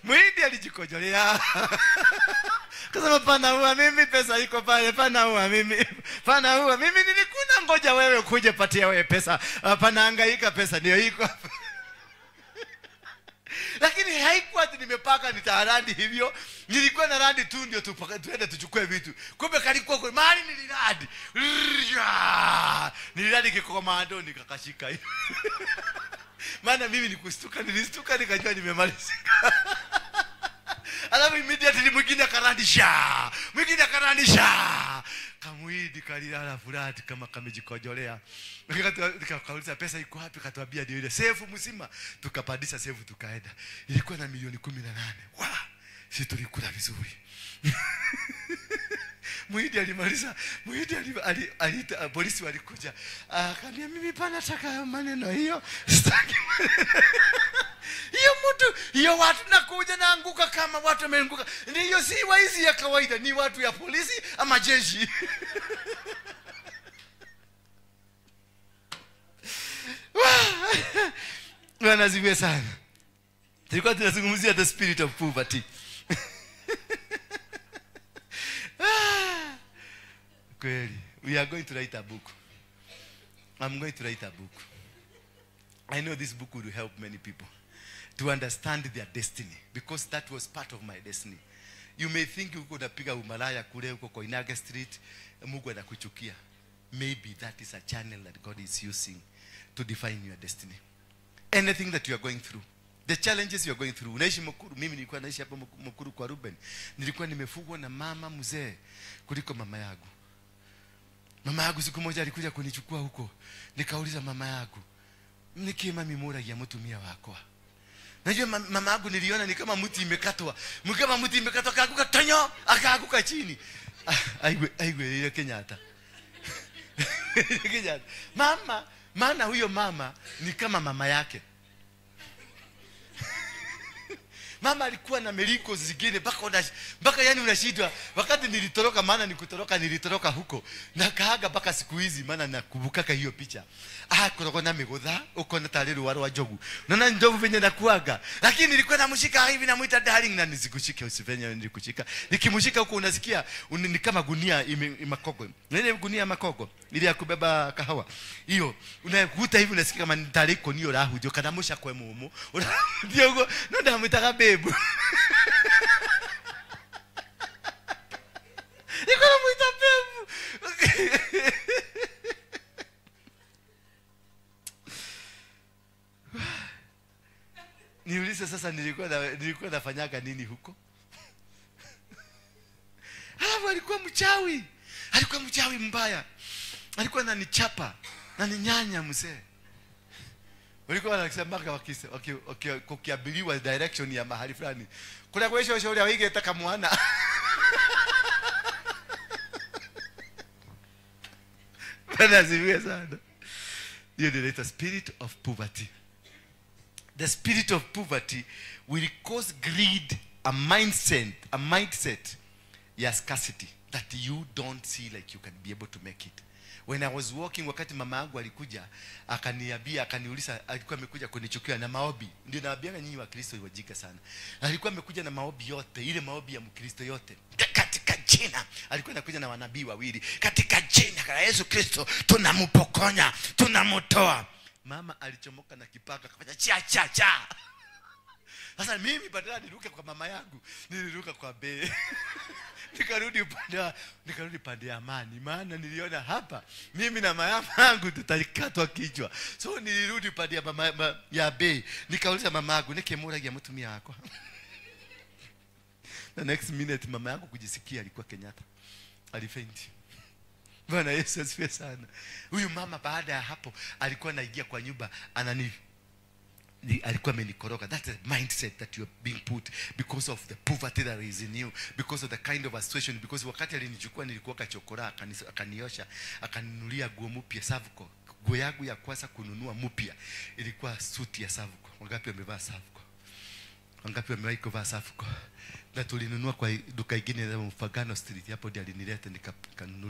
Muhindi alijikojolea. Akasema pana huwa mimi, pesa iko pale, pana huwa mimi. Pana huwa mimi, nilikuna ngoja wewe kuje patia wewe pesa. Pana hangaika pesa ndio iko. Lakini haikuwa ati nimepaka nitarandi hivyo. Nilikuwa na randi tu ndio tuende tuchukue vitu. Kumbe kalikuwa kwa mahali niliradi. Niliradi kikomando nikakashika hivi. Maana mimi nikustuka, nilistuka nikajua nimemalizika. Alafu immediately mwingine akarandisha. Mwingine akarandisha. Kamuhidi kalilala furati kama kamejikojolea. Nikakauliza pesa iko wapi, akatuambia ndio ile sefu mzima. Tukapandisha sefu tukaenda. Ilikuwa na milioni 18. Wa! Sisi tulikula vizuri. Muhidi alimaliza, Muhidi aliita polisi walikuja. Akaniambia mimi pana nataka maneno hiyo, sitaki maneno. Hiyo mtu, hiyo watu nakuja naanguka kama watu wameanguka. Hiyo si waizi ya kawaida, ni watu ya polisi ama jeshi. Bwana asifiwe sana. Tulikuwa tunazungumzia the spirit of poverty. Kweli, we are going to write a book. I'm going to write a book. I know this book will help many people to understand their destiny, because that was part of my destiny. You may think uko unapiga umalaya kule uko Koinange Street, Mungu anakuchukia. Maybe that is a channel that God is using to define your destiny. Anything that you are going through, the challenges you are going through. Unaishi Mukuru, mimi nilikuwa naishi hapa Mukuru kwa Ruben. Nilikuwa nimefugwa na mama mzee kuliko mama yangu. Mama yangu siku moja alikuja kunichukua huko. Nikauliza mama yangu, niki mami muragia mutumia wakwa. Najua mama yangu niliona ni kama mti imekatwa. Kama mti imekatwa akaanguka tonyo, akaanguka chini. Aigwe ile Kenyatta. Kenyatta. Mama, maana huyo mama ni kama mama yake. Mama alikuwa na miliko zingine mpaka yani unashindwa. Wakati nilitoroka, maana nikutoroka, nilitoroka huko. Na kaaga mpaka siku hizi, maana nakumbukaka hiyo picha. Korogwo na migutha, ukona tarĩ rũa rwa njogu. Unaona njogu venye nakuaga. Lakini nilikuwa namshika hivi, namuita darling, na nisikushike usivenye nilikushika. Nikimshika huko unasikia ni kama gunia makogo. Ile gunia makogo ile ya kubeba kahawa. Hiyo unakuta hivi unasikia kama ntariko niyo rahujo kana musha kwe mumu. Ndio huko no ndamuitaga babe. Niko namuita babe. Niulize sasa, nilikuwa nafanyaga nini huko? Alafu alikuwa mchawi. Alikuwa mchawi mbaya. Alikuwa ananichapa na ninyanya mzee. Walikuwa wanasemaga wakiabiliwa direction ya mahali fulani. Kuna kwa shauri ya wige taka mwana. Bwana asifiwe sana. Hiyo ndio inaitwa spirit of poverty. The spirit of poverty will cause greed, a mindset ya scarcity that you don't see like you can be able to make it. When I was walking, wakati mama yangu alikuja, akaniambia, akaniuliza, alikuwa amekuja kunichukia na maombi. Ndio nawaambianga nyinyi wa Kristo wajika sana. Alikuwa amekuja na maombi yote, ile maombi ya Mkristo yote. Katika jina, alikuwa anakuja na wanabii wawili. Katika jina la Yesu Kristo tunampokonya, tunamtoa. Mama alichomoka na kipaka akafanya cha cha cha. Sasa mimi badala niruke kwa mama yangu, niliruka kwa be. Nikarudi pande ya amani, maana niliona hapa mimi na mama yangu tutakatwa kichwa. So nilirudi pande ya mama ya be. Nikauliza mama yangu, nikemuragia mtumia wako. The next minute mama yangu kujisikia alikuwa Kenyatta. Alifaint. Bwana Yesu asifiwe sana. Huyu mama baada ya hapo alikuwa anaingia kwa nyumba alikuwa amenikoroga. That's the mindset that you are being put because of the poverty that is in you, because of the kind of situation. Because wakati alinichukua nilikuwa kachokora, akaniosha, akaninunulia nguo mpya Savco. Nguo yangu ya kwanza kununua mpya ilikuwa suti ya Savco. Wangapi wamevaa Savco? Wangapi wamewahi kuvaa Savco? Na tulinunua kwa duka ingine ya Mfagano Street, hapo ndiye alinileta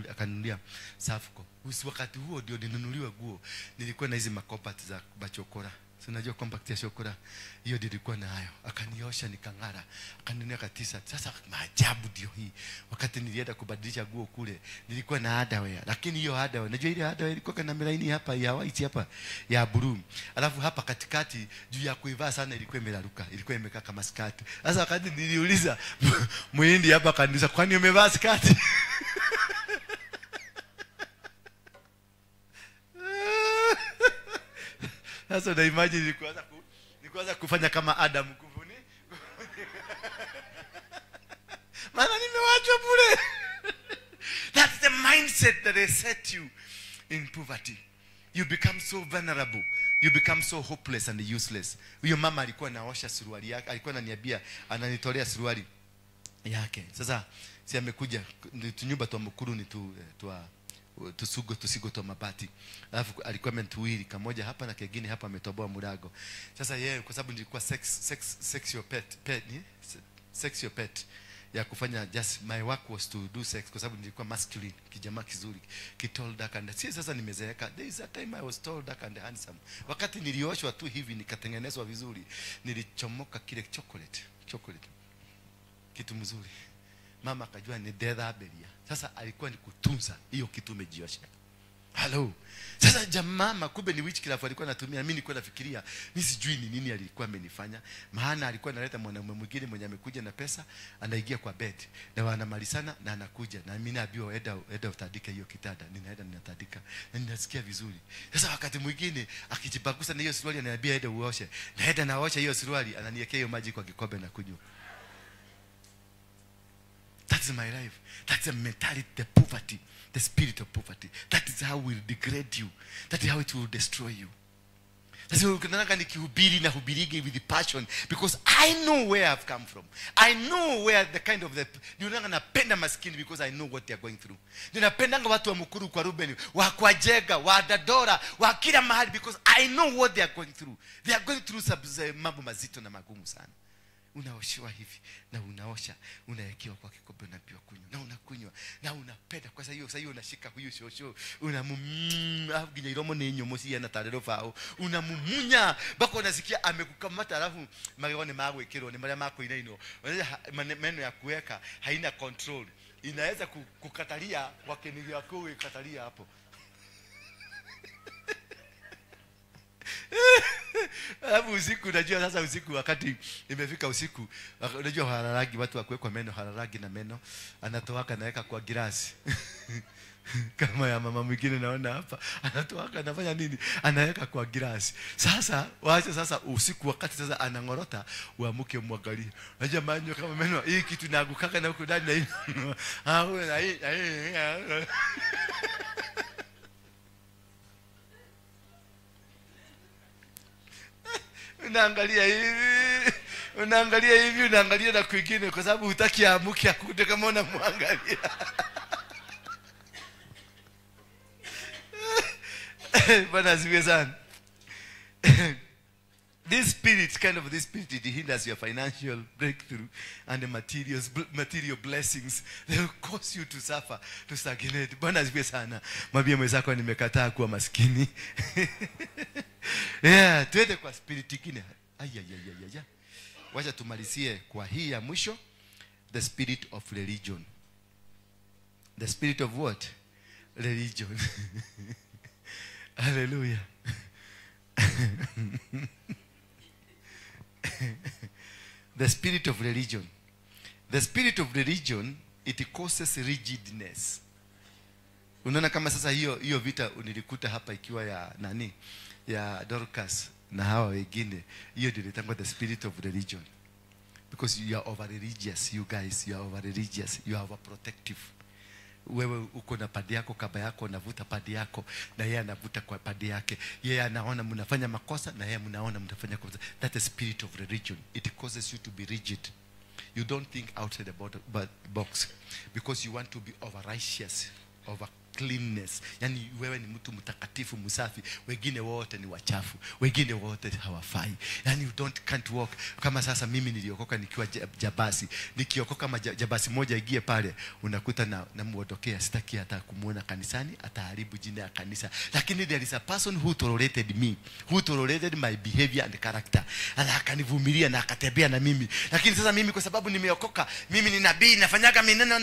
akanunulia Savco. Wakati huo ndio ninunuliwa nguo. Nilikuwa na hizi makopat za bachokora. Si unajua compact ya shokora, hiyo nilikuwa nayo. Akaniosha nikang'ara, akaninunulia katisa. Sasa maajabu ndio hii. Wakati nilienda kubadilisha nguo kule, nilikuwa na underwear. Lakini hiyo underwear, unajua ile underwear ilikuwa kana melaini hapa ya white hapa ya blue. Alafu hapa katikati juu ya kuivaa sana ilikuwa imelaruka, ilikuwa imekaa kama skirt. Sasa wakati niliuliza muhindi hapa akaniuliza, kwani umevaa skirt? Sasa na imagine nilikuanza kufanya kama Adam kuvuni. Maana nimewachwa bure. That's the mindset that they set you in poverty. You become so vulnerable. You become so hopeless and useless. Huyo mama alikuwa anaosha suruali yake, alikuwa ananiambia ananitolea suruali yake. Sasa si amekuja nyumba tu Mukuru ni tu tusugo tusigo to mabati. Alafu alikuwa ametuwili kamoja hapa na kingine hapa ametoboa mlango. Sasa yeye kwa sababu nilikuwa sex your pet, sex your pet ya kufanya, just my work was to do sex kwa sababu nilikuwa masculine, kijamaa kizuri, tall dark and si sasa nimezeeka. There is a time I was tall dark and handsome. Wakati nilioshwa tu hivi nikatengenezwa vizuri, nilichomoka kile chocolate kitu mzuri. Mama akajua ni detha beria. Sasa alikuwa ni kutunza hiyo kitu umejiosha. Hello. Sasa jamaa kumbe ni witchcraft alikuwa anatumia. Mimi nilikuwa nafikiria, mimi sijui ni nini alikuwa amenifanya. Maana alikuwa analeta mwanamume mwingine mwenye amekuja na pesa, anaingia kwa bed na wanamalizana na anakuja na mimi naambiwa enda utandike hiyo kitanda. Ninaenda ninatandika na ninasikia vizuri. Sasa wakati mwingine akijibagusa na hiyo suruali ananiambia enda uoshe. Naenda naosha hiyo suruali, ananiwekea hiyo maji kwa kikombe na kunywa. That's my life. That's the mentality, the poverty, the spirit of poverty. That is how will degrade you. That is how it will destroy you. That's why ukinanga nikihubiri na hubirige with the passion, because I know where I've come from. I know where the kind of the ninanga napenda maskini because I know what they are going through. Ninapendanga watu wa Mukuru kwa Ruben, wa kwa Jega, wa Dadora, wa kila mahali, because I know what they are going through. They are going through mambo mazito na magumu sana. Unaoshewa hivi na unaosha, unawekewa kwa kikombe, unapewa kunywa na unakunywa na unapenda. Kwa sababu hiyo unashika huyu shosho, unamumunya ginya iromo ni nyumu si yana tarero fao, unamumunya mpaka unasikia amekukamata, alafu magego ni magwikirwo ni maria makuinainwo. Meno ya kuweka haina control, inaweza kukatalia kwa kinigi yako ukatalia hapo. Alafu usiku, unajua sasa usiku wakati imefika usiku, unajua hararagi, watu wa kuwekwa meno hararagi na meno anatoaka naweka kwa girasi. Kama ya mama mwingine naona hapa, anatoaka anafanya nini? Anaweka kwa girasi. Sasa waacha sasa usiku wakati sasa anangorota, uamuke umwangalie. Unajua manyo kama meno hii kitu inaangukaka na huko ndani na hii. Ah, na hii. Unaangalia hivi, unaangalia hivi, unaangalia na kwingine kwa sababu hutaki aamuke akute kama unamwangalia. Bwana asifiwe sana. This spirit, kind of this spirit, it hinders your financial breakthrough and the material blessings. They will cause you to suffer, to stagnate. Bwana asifiwe sana. Mwambie mwenzako nimekataa kuwa maskini. Yeah, tuende kwa spirit nyingine. Ay. Wacha tumalizie kwa hii ya mwisho, the spirit of religion. The spirit of what? Religion. Hallelujah. The spirit of religion. The spirit of religion, it causes rigidness. Unaona kama sasa hiyo vita nilikuta hapa ikiwa ya nani? Ya Dorcas na hawa wengine. Hiyo ndio inaitwa the spirit of religion. Because you are over religious, you guys, you are over religious, you are overprotective. Wewe uko na padi yako, kaba yako, unavuta padi yako, na yeye anavuta kwa padi yake. Yeye anaona mnafanya makosa na yeye mnaona mnafanya kosa. That's the spirit of religion. It causes you to be rigid. You don't think outside the box because you want to be over righteous, over cleanness. Yani wewe ni mtu mtakatifu, msafi, wengine wote ni wachafu, wengine wote hawafai. Yani you don't can't walk. Kama sasa mimi niliokoka nikiwa jabasi, nikiokoka kama jabasi moja igie pale, unakuta na muondokea, sitaki hata kumuona kanisani, ataharibu jina ya kanisa. Lakini there is a person who tolerated me, who tolerated my behavior and character. Na akanivumilia na akatembea na mimi. Lakini sasa mimi kwa sababu nimeokoka, mimi ni nabii, nafanyaga mineno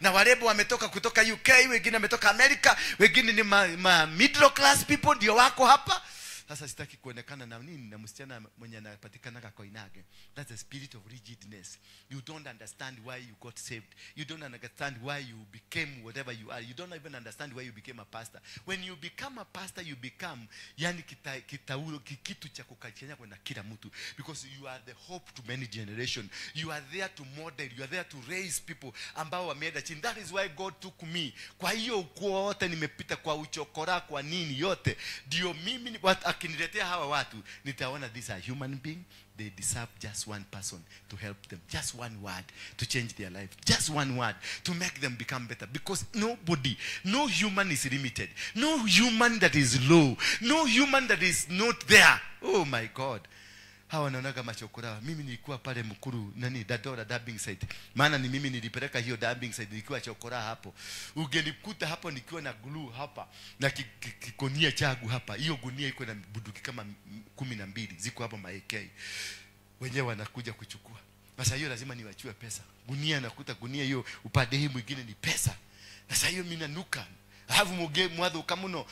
na warebo wametoka kutoka UK, wengine wametoka America, wengine ni ma middle class people ndio wako hapa. Sasa sitaki kuonekana na nini na msichana mwenye anapatikana kwa Inage. That's the spirit of rigidness. You don't understand why you got saved. You don't understand why you became whatever you are. You don't even understand why you became a pastor. When you become a pastor, you become yani kitaulo kitu cha kukachenya kwa kila mtu, because you are the hope to many generations. You are there to model, you are there to raise people ambao wameenda chini. That is why God took me. Kwa hiyo wote nimepita kwa uchokora kwa nini yote. Ndio mimi akiniletea hawa watu nitaona these are human being, they deserve just one person to help them, just one word to change their life, just one word to make them become better. Because nobody, no human is limited, no human that is low, no human that is not there. Oh my God. Hawa wanaonaga machokora. Mimi nilikuwa pale Mukuru nani Dadora dumping site. Maana ni mimi nilipeleka hiyo dumping site nilikuwa chokora hapo. Ungenikuta hapo nikiwa na glue hapa na kikonia changu hapa. Hiyo gunia iko na bunduki kama 12 ziko hapo ma AK. Wenyewe wanakuja kuchukua. Sasa hiyo lazima niwachue pesa. Gunia nakuta gunia hiyo upande hii mwingine ni pesa. Sasa hiyo mimi nanuka. Alafu muge mwadho kamuno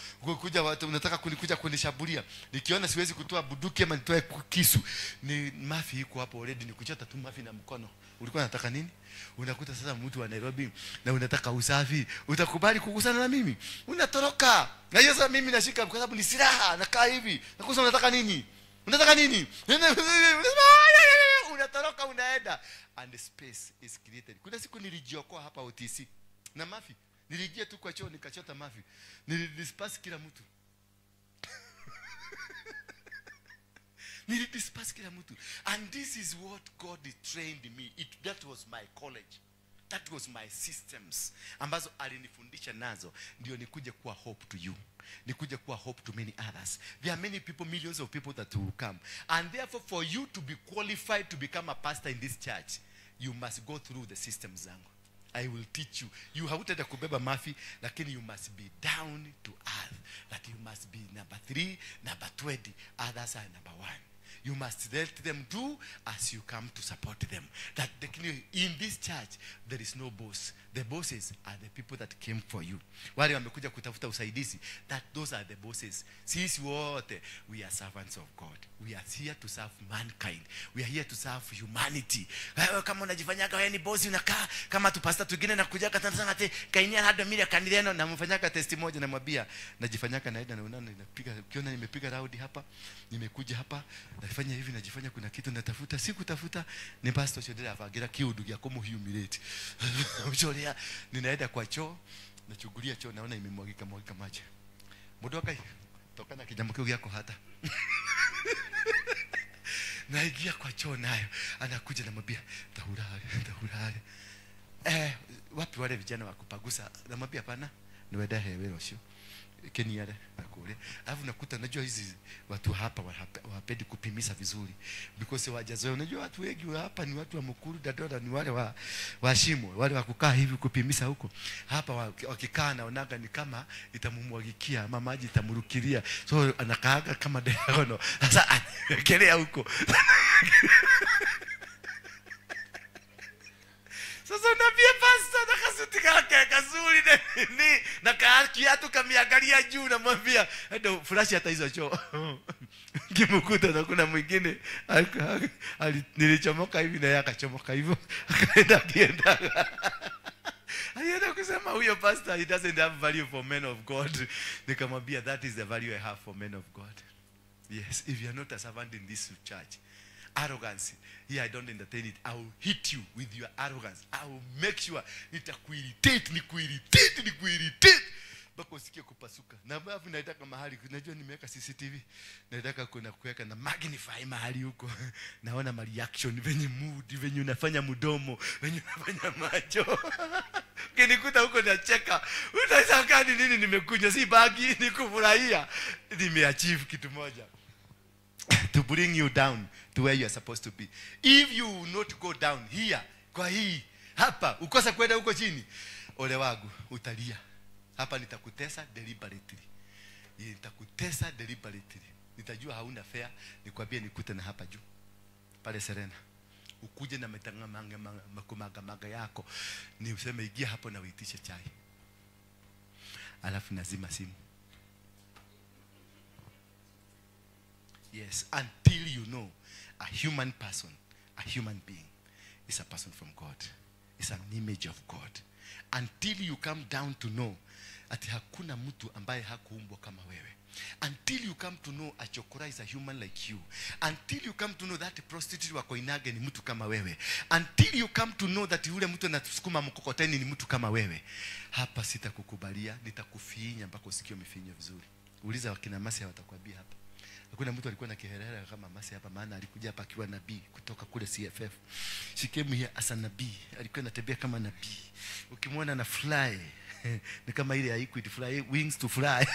kuja watu unataka kunikuja kunishabulia. Nikiona siwezi kutoa bunduki ama nitoe kisu. Ni mafi iko hapo already, ni kuchota tu mafi na mkono. Ulikuwa unataka nini? Unakuta sasa mtu wa Nairobi na unataka usafi, utakubali kugusana na mimi? Unatoroka. Na hiyo sasa mimi nashika kwa sababu ni silaha, nakaa hivi. Nakusa unataka nini? Unataka nini? Unatoroka unaenda. And the space is created. Kuna siku nilijiokoa hapa OTC na mafi. Nilijia tu kwa choo nikachota mafi. Nilidisperse kila mtu. Nilidisperse kila mtu. And this is what God trained me. That was my college. That was my systems ambazo alinifundisha nazo ndio nikuje kuwa hope to you, nikuje kuwa hope to many others. There are many people, millions of people that will come, and therefore for you to be qualified to become a pastor in this church, you must go through the systems zangu. I will teach you. You hautaenda kubeba mafi, lakini you must be down to earth. That you must be number 3, number 20. Others are number 1. You must let them do as you come to support them. That in this church, there is no boss. The bosses are the people that came for you. Wale wamekuja kutafuta usaidizi, that those are the bosses. Sisi wote, we are servants of God. We are here to serve mankind. We are here to serve humanity. Kama unajifanyaga wewe ni boss, unakaa kama tu pastor twingine na kujaga tanzania ati kainia hado mira kanileno, na mfanyaga test moja, namwambia najifanyaga naenda na unaona ninapiga, ukiona nimepiga round hapa, nimekuja hapa, nafanya hivi, najifanya kuna kitu natafuta, sikutafuta, ni pastor Chodera afagira kiudu ya kumu humiliate. Mchorea, ninaenda kwa choo, nachungulia choo, naona imemwagika mwagika maji. Mudoka toka na kijambo yako hata. Naingia kwa choo nayo, anakuja namwambia tahurare, tahurare. Wapi wale vijana wa kupagusa? Namwambia hapana, niwenda hewe rosho. Keniare nakule. Alafu nakuta najua hizi watu hapa wapendi kupimisa vizuri because wajazoea. Unajua watu wengi hapa ni watu wa Mukuru Dadora, ni wale wa shimo, wale wa kukaa hivi kupimisa huko. Hapa wakikaa naonaga ni kama itamumwagikia ama maji itamrukilia. So anakaaga kama diagono. Sasa anawekelea huko. Sasa unaambia pastor na kasuti kake kazuri na nini na kiatu kamiangalia juu, namwambia ndio flash hata hizo choo. Kimkuta na kuna mwingine nilichomoka hivi na yeye akachomoka hivyo, akaenda kienda. Alienda kusema huyo pastor he doesn't have value for men of God. Nikamwambia that is the value I have for men of God. Yes, if you are not a servant in this church, arrogance, here I don't entertain it. I will hit you with your arrogance. I will make sure nitakuirritate, nikuirritate, nikuirritate mpaka usikie kupasuka. Na alafu naitaka mahali, unajua nimeweka CCTV, naitaka kuna kuweka na magnify mahali huko. Naona ma reaction, venye mood, venye unafanya mdomo, venye unafanya macho. Ukinikuta huko nacheka, utashangaa ni nini nimekunywa, si bagi, nikufurahia. Nimeachieve kitu moja. To bring you down to where you are supposed to be. If you will not go down here, kwa hii, hapa, ukosa kwenda huko chini, ole wangu, utalia. Hapa nitakutesa deliberately. Nitakutesa deliberately. Nitajua hauna fair, nikwambie nikute na hapa juu. Pale Serena. Ukuje na metanga makumaga maga yako. Ni useme ingia hapo na uitishe chai. Alafu nazima simu. Yes, until you know a human person, a human being is a person from God. It's an image of God. Until you come down to know ati hakuna mtu ambaye hakuumbwa kama wewe. Until you come to know a chokora is a human like you. Until you come to know that prostitute wa Koinange ni mtu kama wewe. Until you come to know that yule mtu anatusukuma mkokoteni ni mtu kama wewe. Hapa sitakukubalia, nitakufinya mpaka usikie umefinywa vizuri. Uliza wakina Masi watakwambia hapa. Hakuna mtu alikuwa na kiherehere kama Masi hapa, maana alikuja hapa akiwa nabii kutoka kule CFF. She came here as a nabii. Alikuwa anatembea kama nabii. Ukimwona na fly ni kama ile ya Equity fly, wings to fly.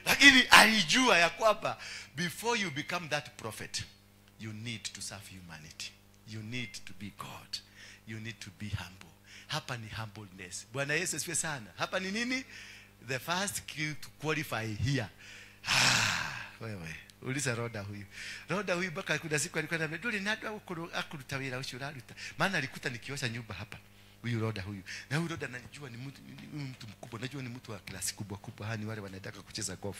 Lakini alijua ya kwamba before you become that prophet, you need to serve humanity. You need to be God. You need to be humble. Hapa ni humbleness. Bwana Yesu asifiwe sana. Hapa ni nini? The first key to qualify here. Wewe uliza Roda huyu. Roda huyu mpaka kuna siku alikuwa ananiambia, "Duli nado akuruta wira ushuraruta." Maana alikuta nikiosha nyumba hapa. Huyu Roda huyu. Na huyu Roda anajua ni mtu mkubwa, najua ni mtu wa klasi kubwa kubwa, hani wale wanataka kucheza golf.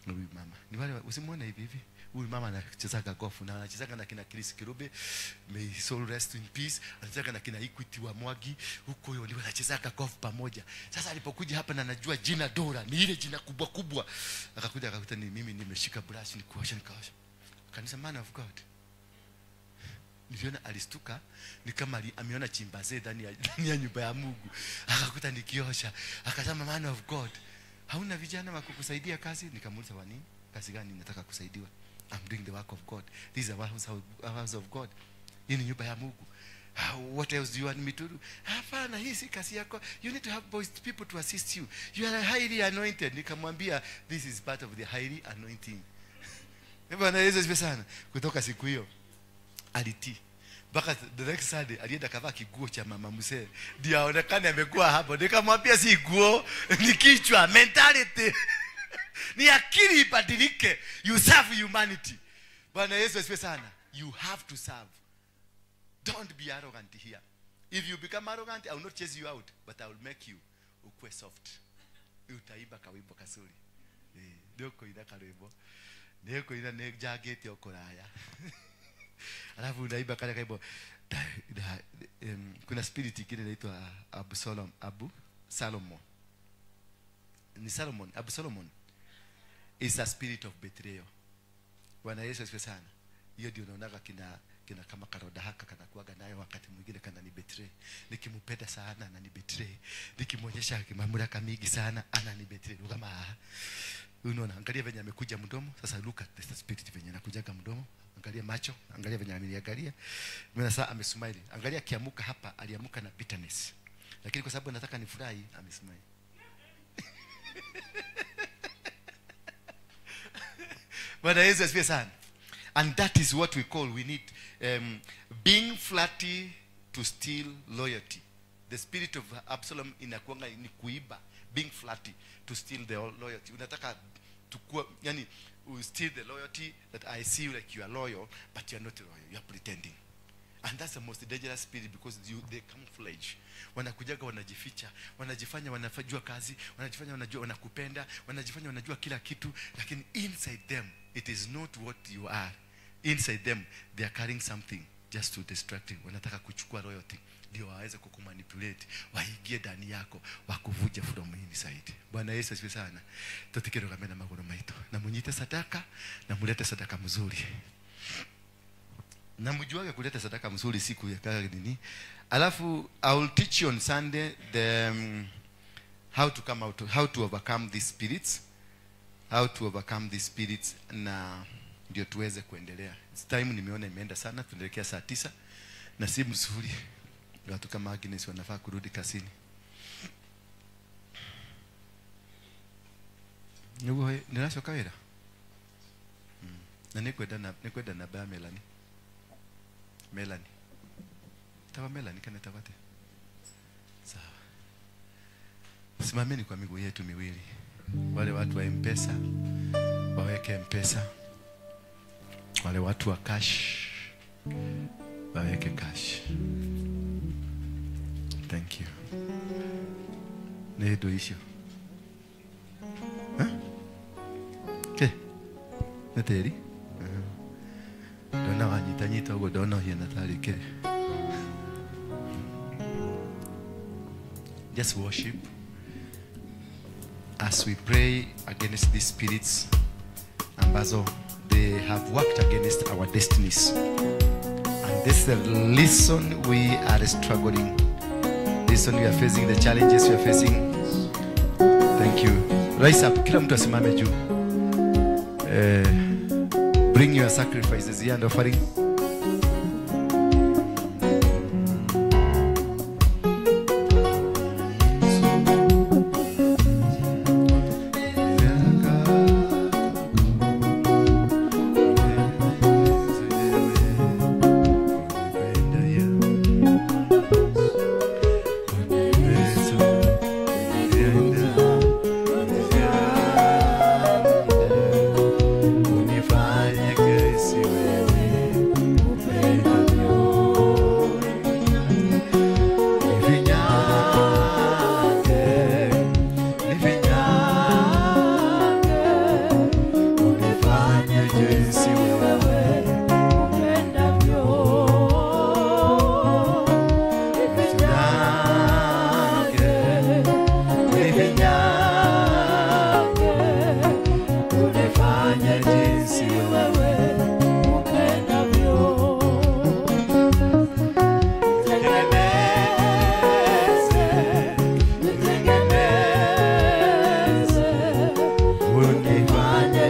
Na huyu mama. Ni wale usimuone hivi hivi. Huyu mama anachezaga golf na anachezaga na kina Chris Kirube, may his soul rest in peace. Anachezaga na kina Equity wa Mwagi, huko hiyo ndio anachezaga golf pamoja. Sasa alipokuja hapa na anajua jina Dora, ni ile jina kubwa kubwa. Akakuja akakuta ni mimi nimeshika brush nikuosha nikaosha. Kanisa, man of God. Niliona alistuka, ni kama ameona chimbaze ndani ya nyumba ya Mungu. Akakuta nikiosha, akasema man of God. Hauna vijana wa kukusaidia kazi? Nikamuuliza, wa nini? Kazi gani nataka kusaidiwa? I'm doing the work of God. This is a house of God. Hii ni nyumba ya Mungu. What else do you want me to do? Hapana, hii si kazi yako. You need to have boys, people to assist you. You are highly anointed. Nikamwambia, this is part of the highly anointing. Bwana Yesu asifiwe sana. Kutoka siku hiyo alitii. Mpaka the next Sunday alienda kavaa kiguo cha mama mzee. Ndio aonekane amekuwa hapo. Nikamwambia si guo, ni kichwa, mentality. Ni akili ibadilike. You serve humanity. Bwana Yesu asifiwe sana. You have to serve. Don't be arrogant here. If you become arrogant, I will not chase you out, but I will make you ukue soft. Utaiba kawimbo kasuri. Ndio koina karwimbo. Ndio koina ne jageti okoraya. Alafu unaiba kale kaimbo. Kuna spirit ingine inaitwa Absalom, Abu Solomon. Ni Solomon, Abu Solomon is a spirit of betrayal. Bwana Yesu asifiwe sana. Hiyo ndio unaonaga kina kama karoda haka kanakuaga nayo wakati mwingine kana ni betray. Nikimpenda sana anani betray. Nikimuonyesha mamlaka mingi sana anani betray. Kama unaona, angalia venye amekuja mdomo. Sasa look at the spirit venye anakujaga mdomo. Angalia macho, angalia venye ameniangalia. Mimi sasa amesmile. Angalia akiamuka hapa, aliamuka na bitterness. Lakini kwa sababu nataka nifurahi, amesmile. Bwana Yesu asifiwe sana. And that is what we call, we need being flatty to steal loyalty. The spirit of Absalom inakuanga ni kuiba, being flatty to steal the loyalty. Unataka tukua, yani, you steal the loyalty that I see you like you are loyal, but you are not loyal, you are pretending. And that's the most dangerous spirit because they camouflage. Wanakujaga wanajificha, wanajifanya wanajua kazi, wanajifanya wanajua wanakupenda, wanajifanya wanajua kila kitu, lakini inside them it is not what you are. Inside them they are carrying something just to distract you. Wanataka kuchukua loyalty ndio waweze kukumanipulate, waingie ndani yako, wakuvuje from inside. Bwana Yesu asifiwe sana. Tutikirogame na magoro maito. Na munyite sadaka na mulete sadaka mzuri. Na mjuage kuleta sadaka mzuri siku ya kaka nini. Alafu I will teach you on Sunday the how to come out, how to overcome these spirits. How to overcome these spirits na ndio tuweze kuendelea. It's time nimeona imeenda sana, tunaelekea saa 9 na si mzuri. Watu kama Agnes wanafaa kurudi kazini. Niguo niracoka wira. Na nikwenda na ba Melanie. Melanie. Tawa Melanie kana tawate. Sawa. Simameni kwa miguu yetu miwili. Wale watu wa M-Pesa waweke M-Pesa. Wale watu wa cash waweke cash. Thank you. Ni do issue. Huh? Ke? Nateri? Dona wanyita nyita ugo dona hiyo natari ke. Just worship as we pray against these spirits ambazo they have worked against our destinies. And this is the lesson we are struggling. This one we are facing, the challenges we are facing. Thank you. Rise up. Kila mtu asimame juu. Bring your sacrifices here and offering.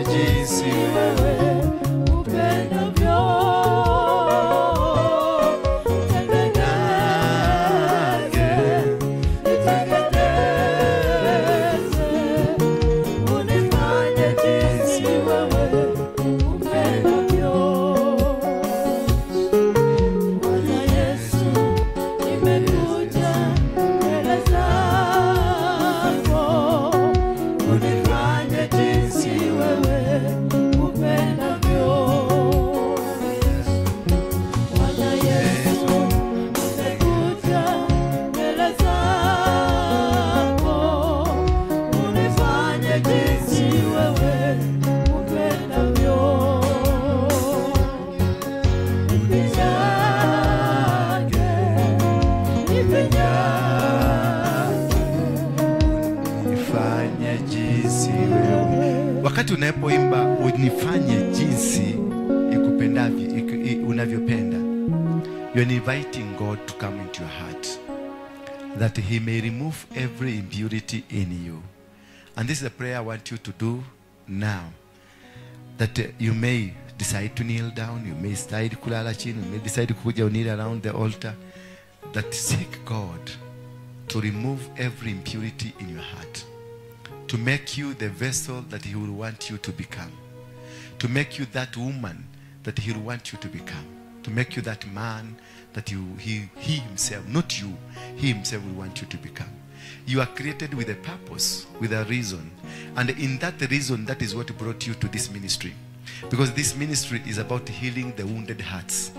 jinsi wewe upendavyo. Tengeneze, nitengeneze, unifanye jinsi wewe upendavyo. Bwana Yesu, nimekuja mbele zako, unifanye jinsi wewe upendavyo. Bwana Yesu, nimekuja mbele zako, unifanye jinsi wewe upendavyo. Nifinyage, nifinyage, Nifanye jinsi wewe. Wakati unapoimba unifanye jinsi ikupendavyo, unavyopenda, you are inviting God to come into your heart, that he may remove every impurity in you. And this is a prayer I want you to do now, that you may decide to kneel down, you may decide kulala chini, you may decide kuja kneel around the altar, that seek God to remove every impurity in your heart, to make you the vessel that he will want you to become, to make you that woman that he will want you to become, to make you that man that he himself, not you, he himself will want you to become. You are created with a purpose, with a reason. And in that reason, that is what brought you to this ministry. Because this ministry is about healing the wounded hearts.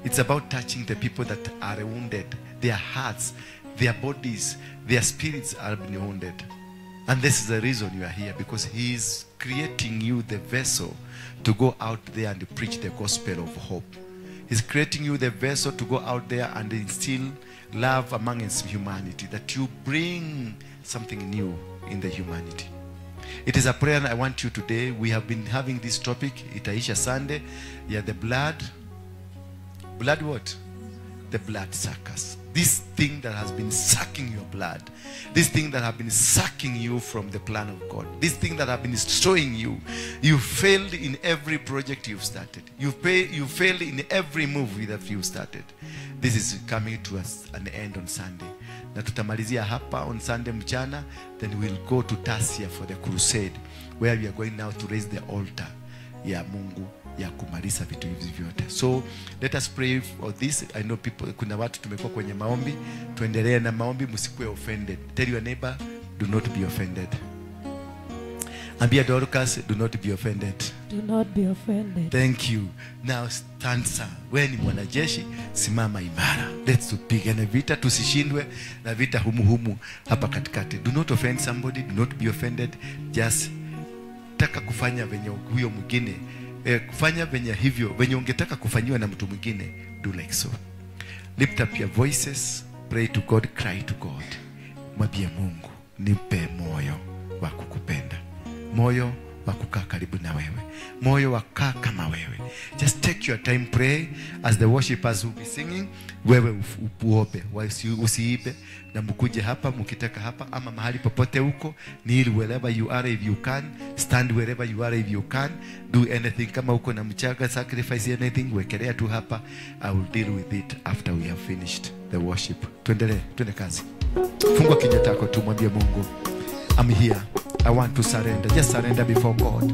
It's about touching the people that are wounded. Their hearts, their bodies, their spirits are being wounded. And this is the reason you are here, because he is creating you the vessel to go out there and preach the gospel of hope. He's creating you the vessel to go out there and instill love among humanity, that you bring something new in the humanity. It is a prayer I want you today. We have been having this topic, Itaisha Sunday. Yeah, the blood. Blood what? The blood suckers. This thing that has been sucking your blood. This thing that has been sucking you from the plan of God. This thing that has been destroying you. You failed in every project you've started. You failed in every move that you've started. This is coming to us an end on Sunday. Na tutamalizia hapa on Sunday mchana. Then we'll go to Tasia for the crusade, where we are going now to raise the altar ya Mungu ya kumaliza vitu hivi vyote. So let us pray for this. I know people, kuna watu tumekuwa kwenye maombi, tuendelee na maombi, msikuwe offended. Tell your neighbor, do not be offended. Ambia Dorcas, do not be offended. Do not be offended. Thank you. Now stand sir. Wewe ni mwanajeshi, simama imara. Let's tupigane vita, tusishindwe na vita humu humu hapa katikati. Do not offend somebody, do not be offended. Just taka kufanya venye huyo mwingine, kufanya venye hivyo venye ungetaka kufanyiwa na mtu mwingine, do like so. Lift up your voices, pray to God, cry to God. Mwambie Mungu, nipe moyo wa kukupenda, moyo wa kukaa karibu na wewe, moyo wa kukaa kama wewe. Just take your time, pray as the worshipers will be singing. Wewe uombe, usiibe, na mkuje hapa mkitaka hapa ama mahali popote huko. Kneel wherever you are if you can, stand wherever you are if you can, do anything. Kama uko na mchanga, sacrifice anything, wekelea tu hapa. I will deal with it after we have finished the worship. Tuendelee, tuende kazi. Fungua kinywa chako tu, mwambie Mungu, I'm here. I want to surrender. Just surrender before God.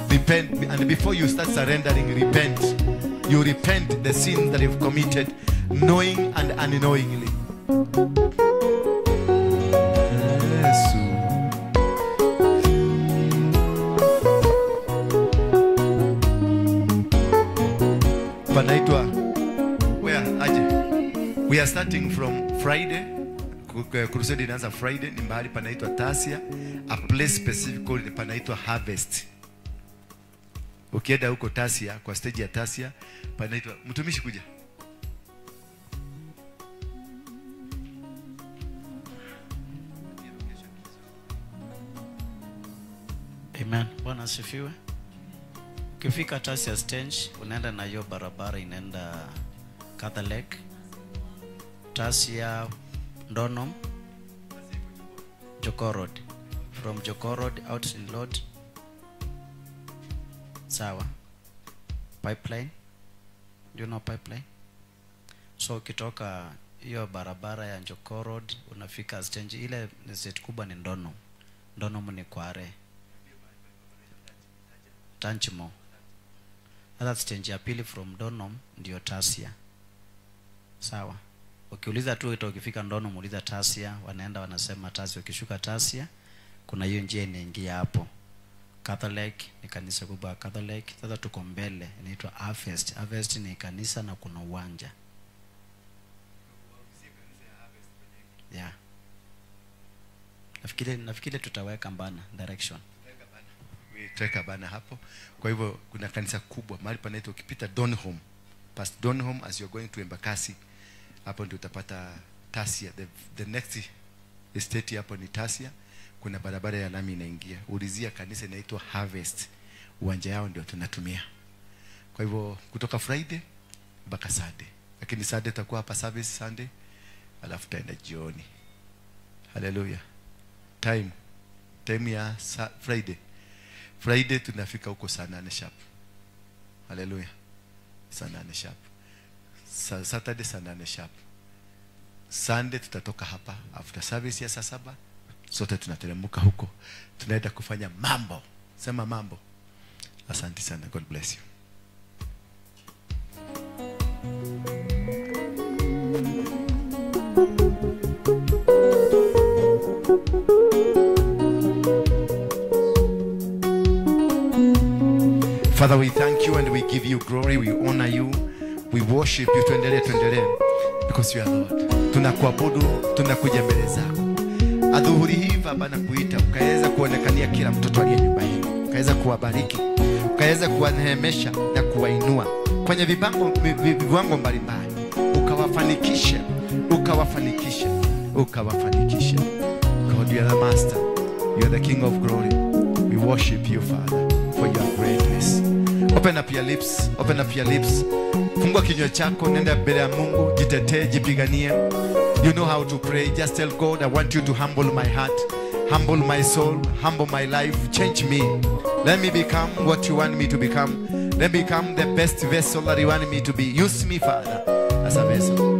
Repent, and before you start surrendering, repent. You repent the sins that you've committed, knowing and unknowingly. Yesu. Panaitwa where aje? We are starting from Friday. Crusade inaanza Friday, ni mahali panaitwa Tasia, a place specific called panaitwa Harvest. Ukienda huko Tasia, kwa stage ya Tasia, panaitwa mtumishi kuja. Amen. Bwana asifiwe. Ukifika Tasia stage, unaenda na hiyo barabara inaenda Catholic. Tasia Ndonom, Jogoo Road. From Jogoo Road out in Road, Sawa. Pipeline. Do you know pipeline? So ukitoka hiyo barabara ya Njoko Road unafika stage ile estate kubwa ni Ndono. Ndono ni Kware. Tanchimo. Sasa stage ya pili from Donholm ndio Tasia. Sawa. Ukiuliza tu ukifika Ndono muuliza Tasia, wanaenda wanasema Tasia. Ukishuka Tasia kuna hiyo njia inaingia hapo. Catholic ni kanisa kubwa ya Catholic. Sasa tuko mbele inaitwa Harvest. Harvest ni kanisa na kuna uwanja. Yeah. Nafikiri tutaweka mbana direction. Tutaweka bana hapo. Kwa hivyo kuna kanisa kubwa mahali panaitwa, ukipita Donholm, past Donholm as you're going to Embakasi, hapo ndio utapata Tasia. The next estate hapo ni Tasia. Kuna barabara ya lami inaingia. Ulizia kanisa inaitwa Harvest. Uwanja yao ndio tunatumia. Kwa hivyo kutoka Friday mpaka Sunday. Lakini Sunday tutakuwa hapa service Sunday, alafu tutaenda jioni. Hallelujah. Time ya Friday. Friday tunafika huko saa 8 sharp. Hallelujah. Saa 8 sharp. Saturday saa 8 sharp. Sunday tutatoka hapa after service ya saa 7. Sote tunateremka huko. Tunaenda kufanya mambo. Sema mambo. Asante sana. God bless you. Father, we thank you and we give you glory. We honor you. We worship you. Tuendelee, tuendelee. Because you are Lord. Tunakuabudu, tunakuja mbele zako. Adhuhuri hii Baba nakuita, ukaweza kuonekania kila mtoto aliye nyumba hii. Ukaweza kuwabariki, ukaweza kuwanehemesha na kuwainua kwenye viwango mbalimbali. Ukawafanikishe, ukawafanikishe, ukawafanikishe. God, you are the master. You are the King of glory. We worship you, Father, for your greatness. Open up your lips, open up your lips. Fungua kinywa chako, nenda mbele ya Mungu, jitetee, jipiganie. You know how to pray. Just tell God, I want you to humble my heart, humble my soul, humble my life, change me. Let me become what you want me to become. Let me become the best vessel that you want me to be. Use me, Father, as a vessel.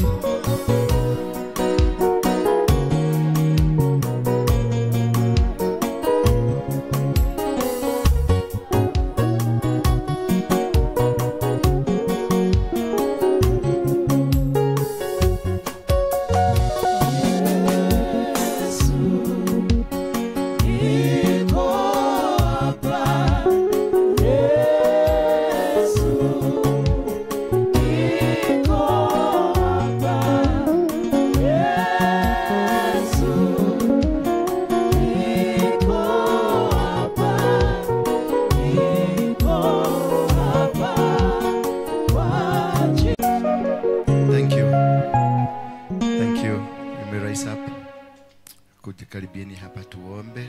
Karibieni hapa tuombe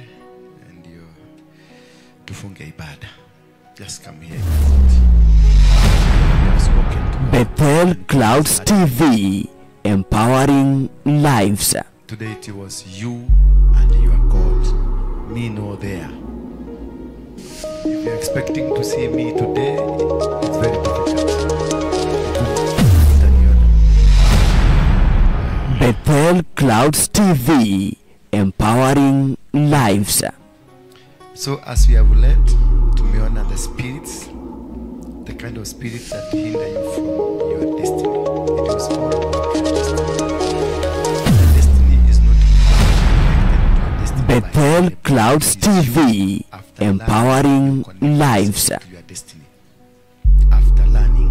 ndio tufunge ibada. Just come here. Bethel Clouds TV, empowering lives. Today it was you and your God. Me no there. If you're expecting to see me today, it's very difficult. Bethel Clouds TV, empowering lives. So as we have led, tumeona the spirits, the kind of spirits that hinder you from your destiny. It was all about your destiny. The destiny is not connected to your destiny. Bethel Clouds TV, empowering lives. To your destiny. After learning,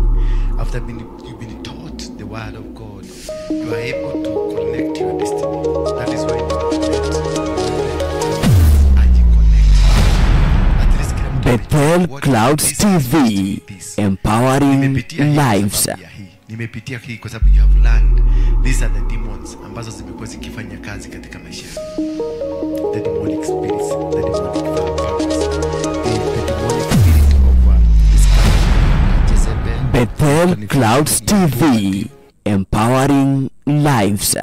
after you've been taught the word of God, you are able to connect your destiny. That is why you connect. Bethel Clouds TV, empowering lives. Nimepitia hii kwa sababu you have learned. These are the demons ambazo zimekuwa zikifanya kazi katika maisha. The demonic spirits, the demonic powers, the demonic spirit of this kind, Jezebel. Bethel Clouds TV, empowering lives.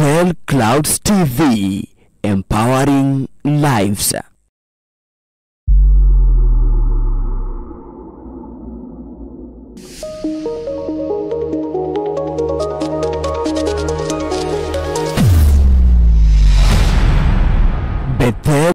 Pearl Clouds TV, empowering lives.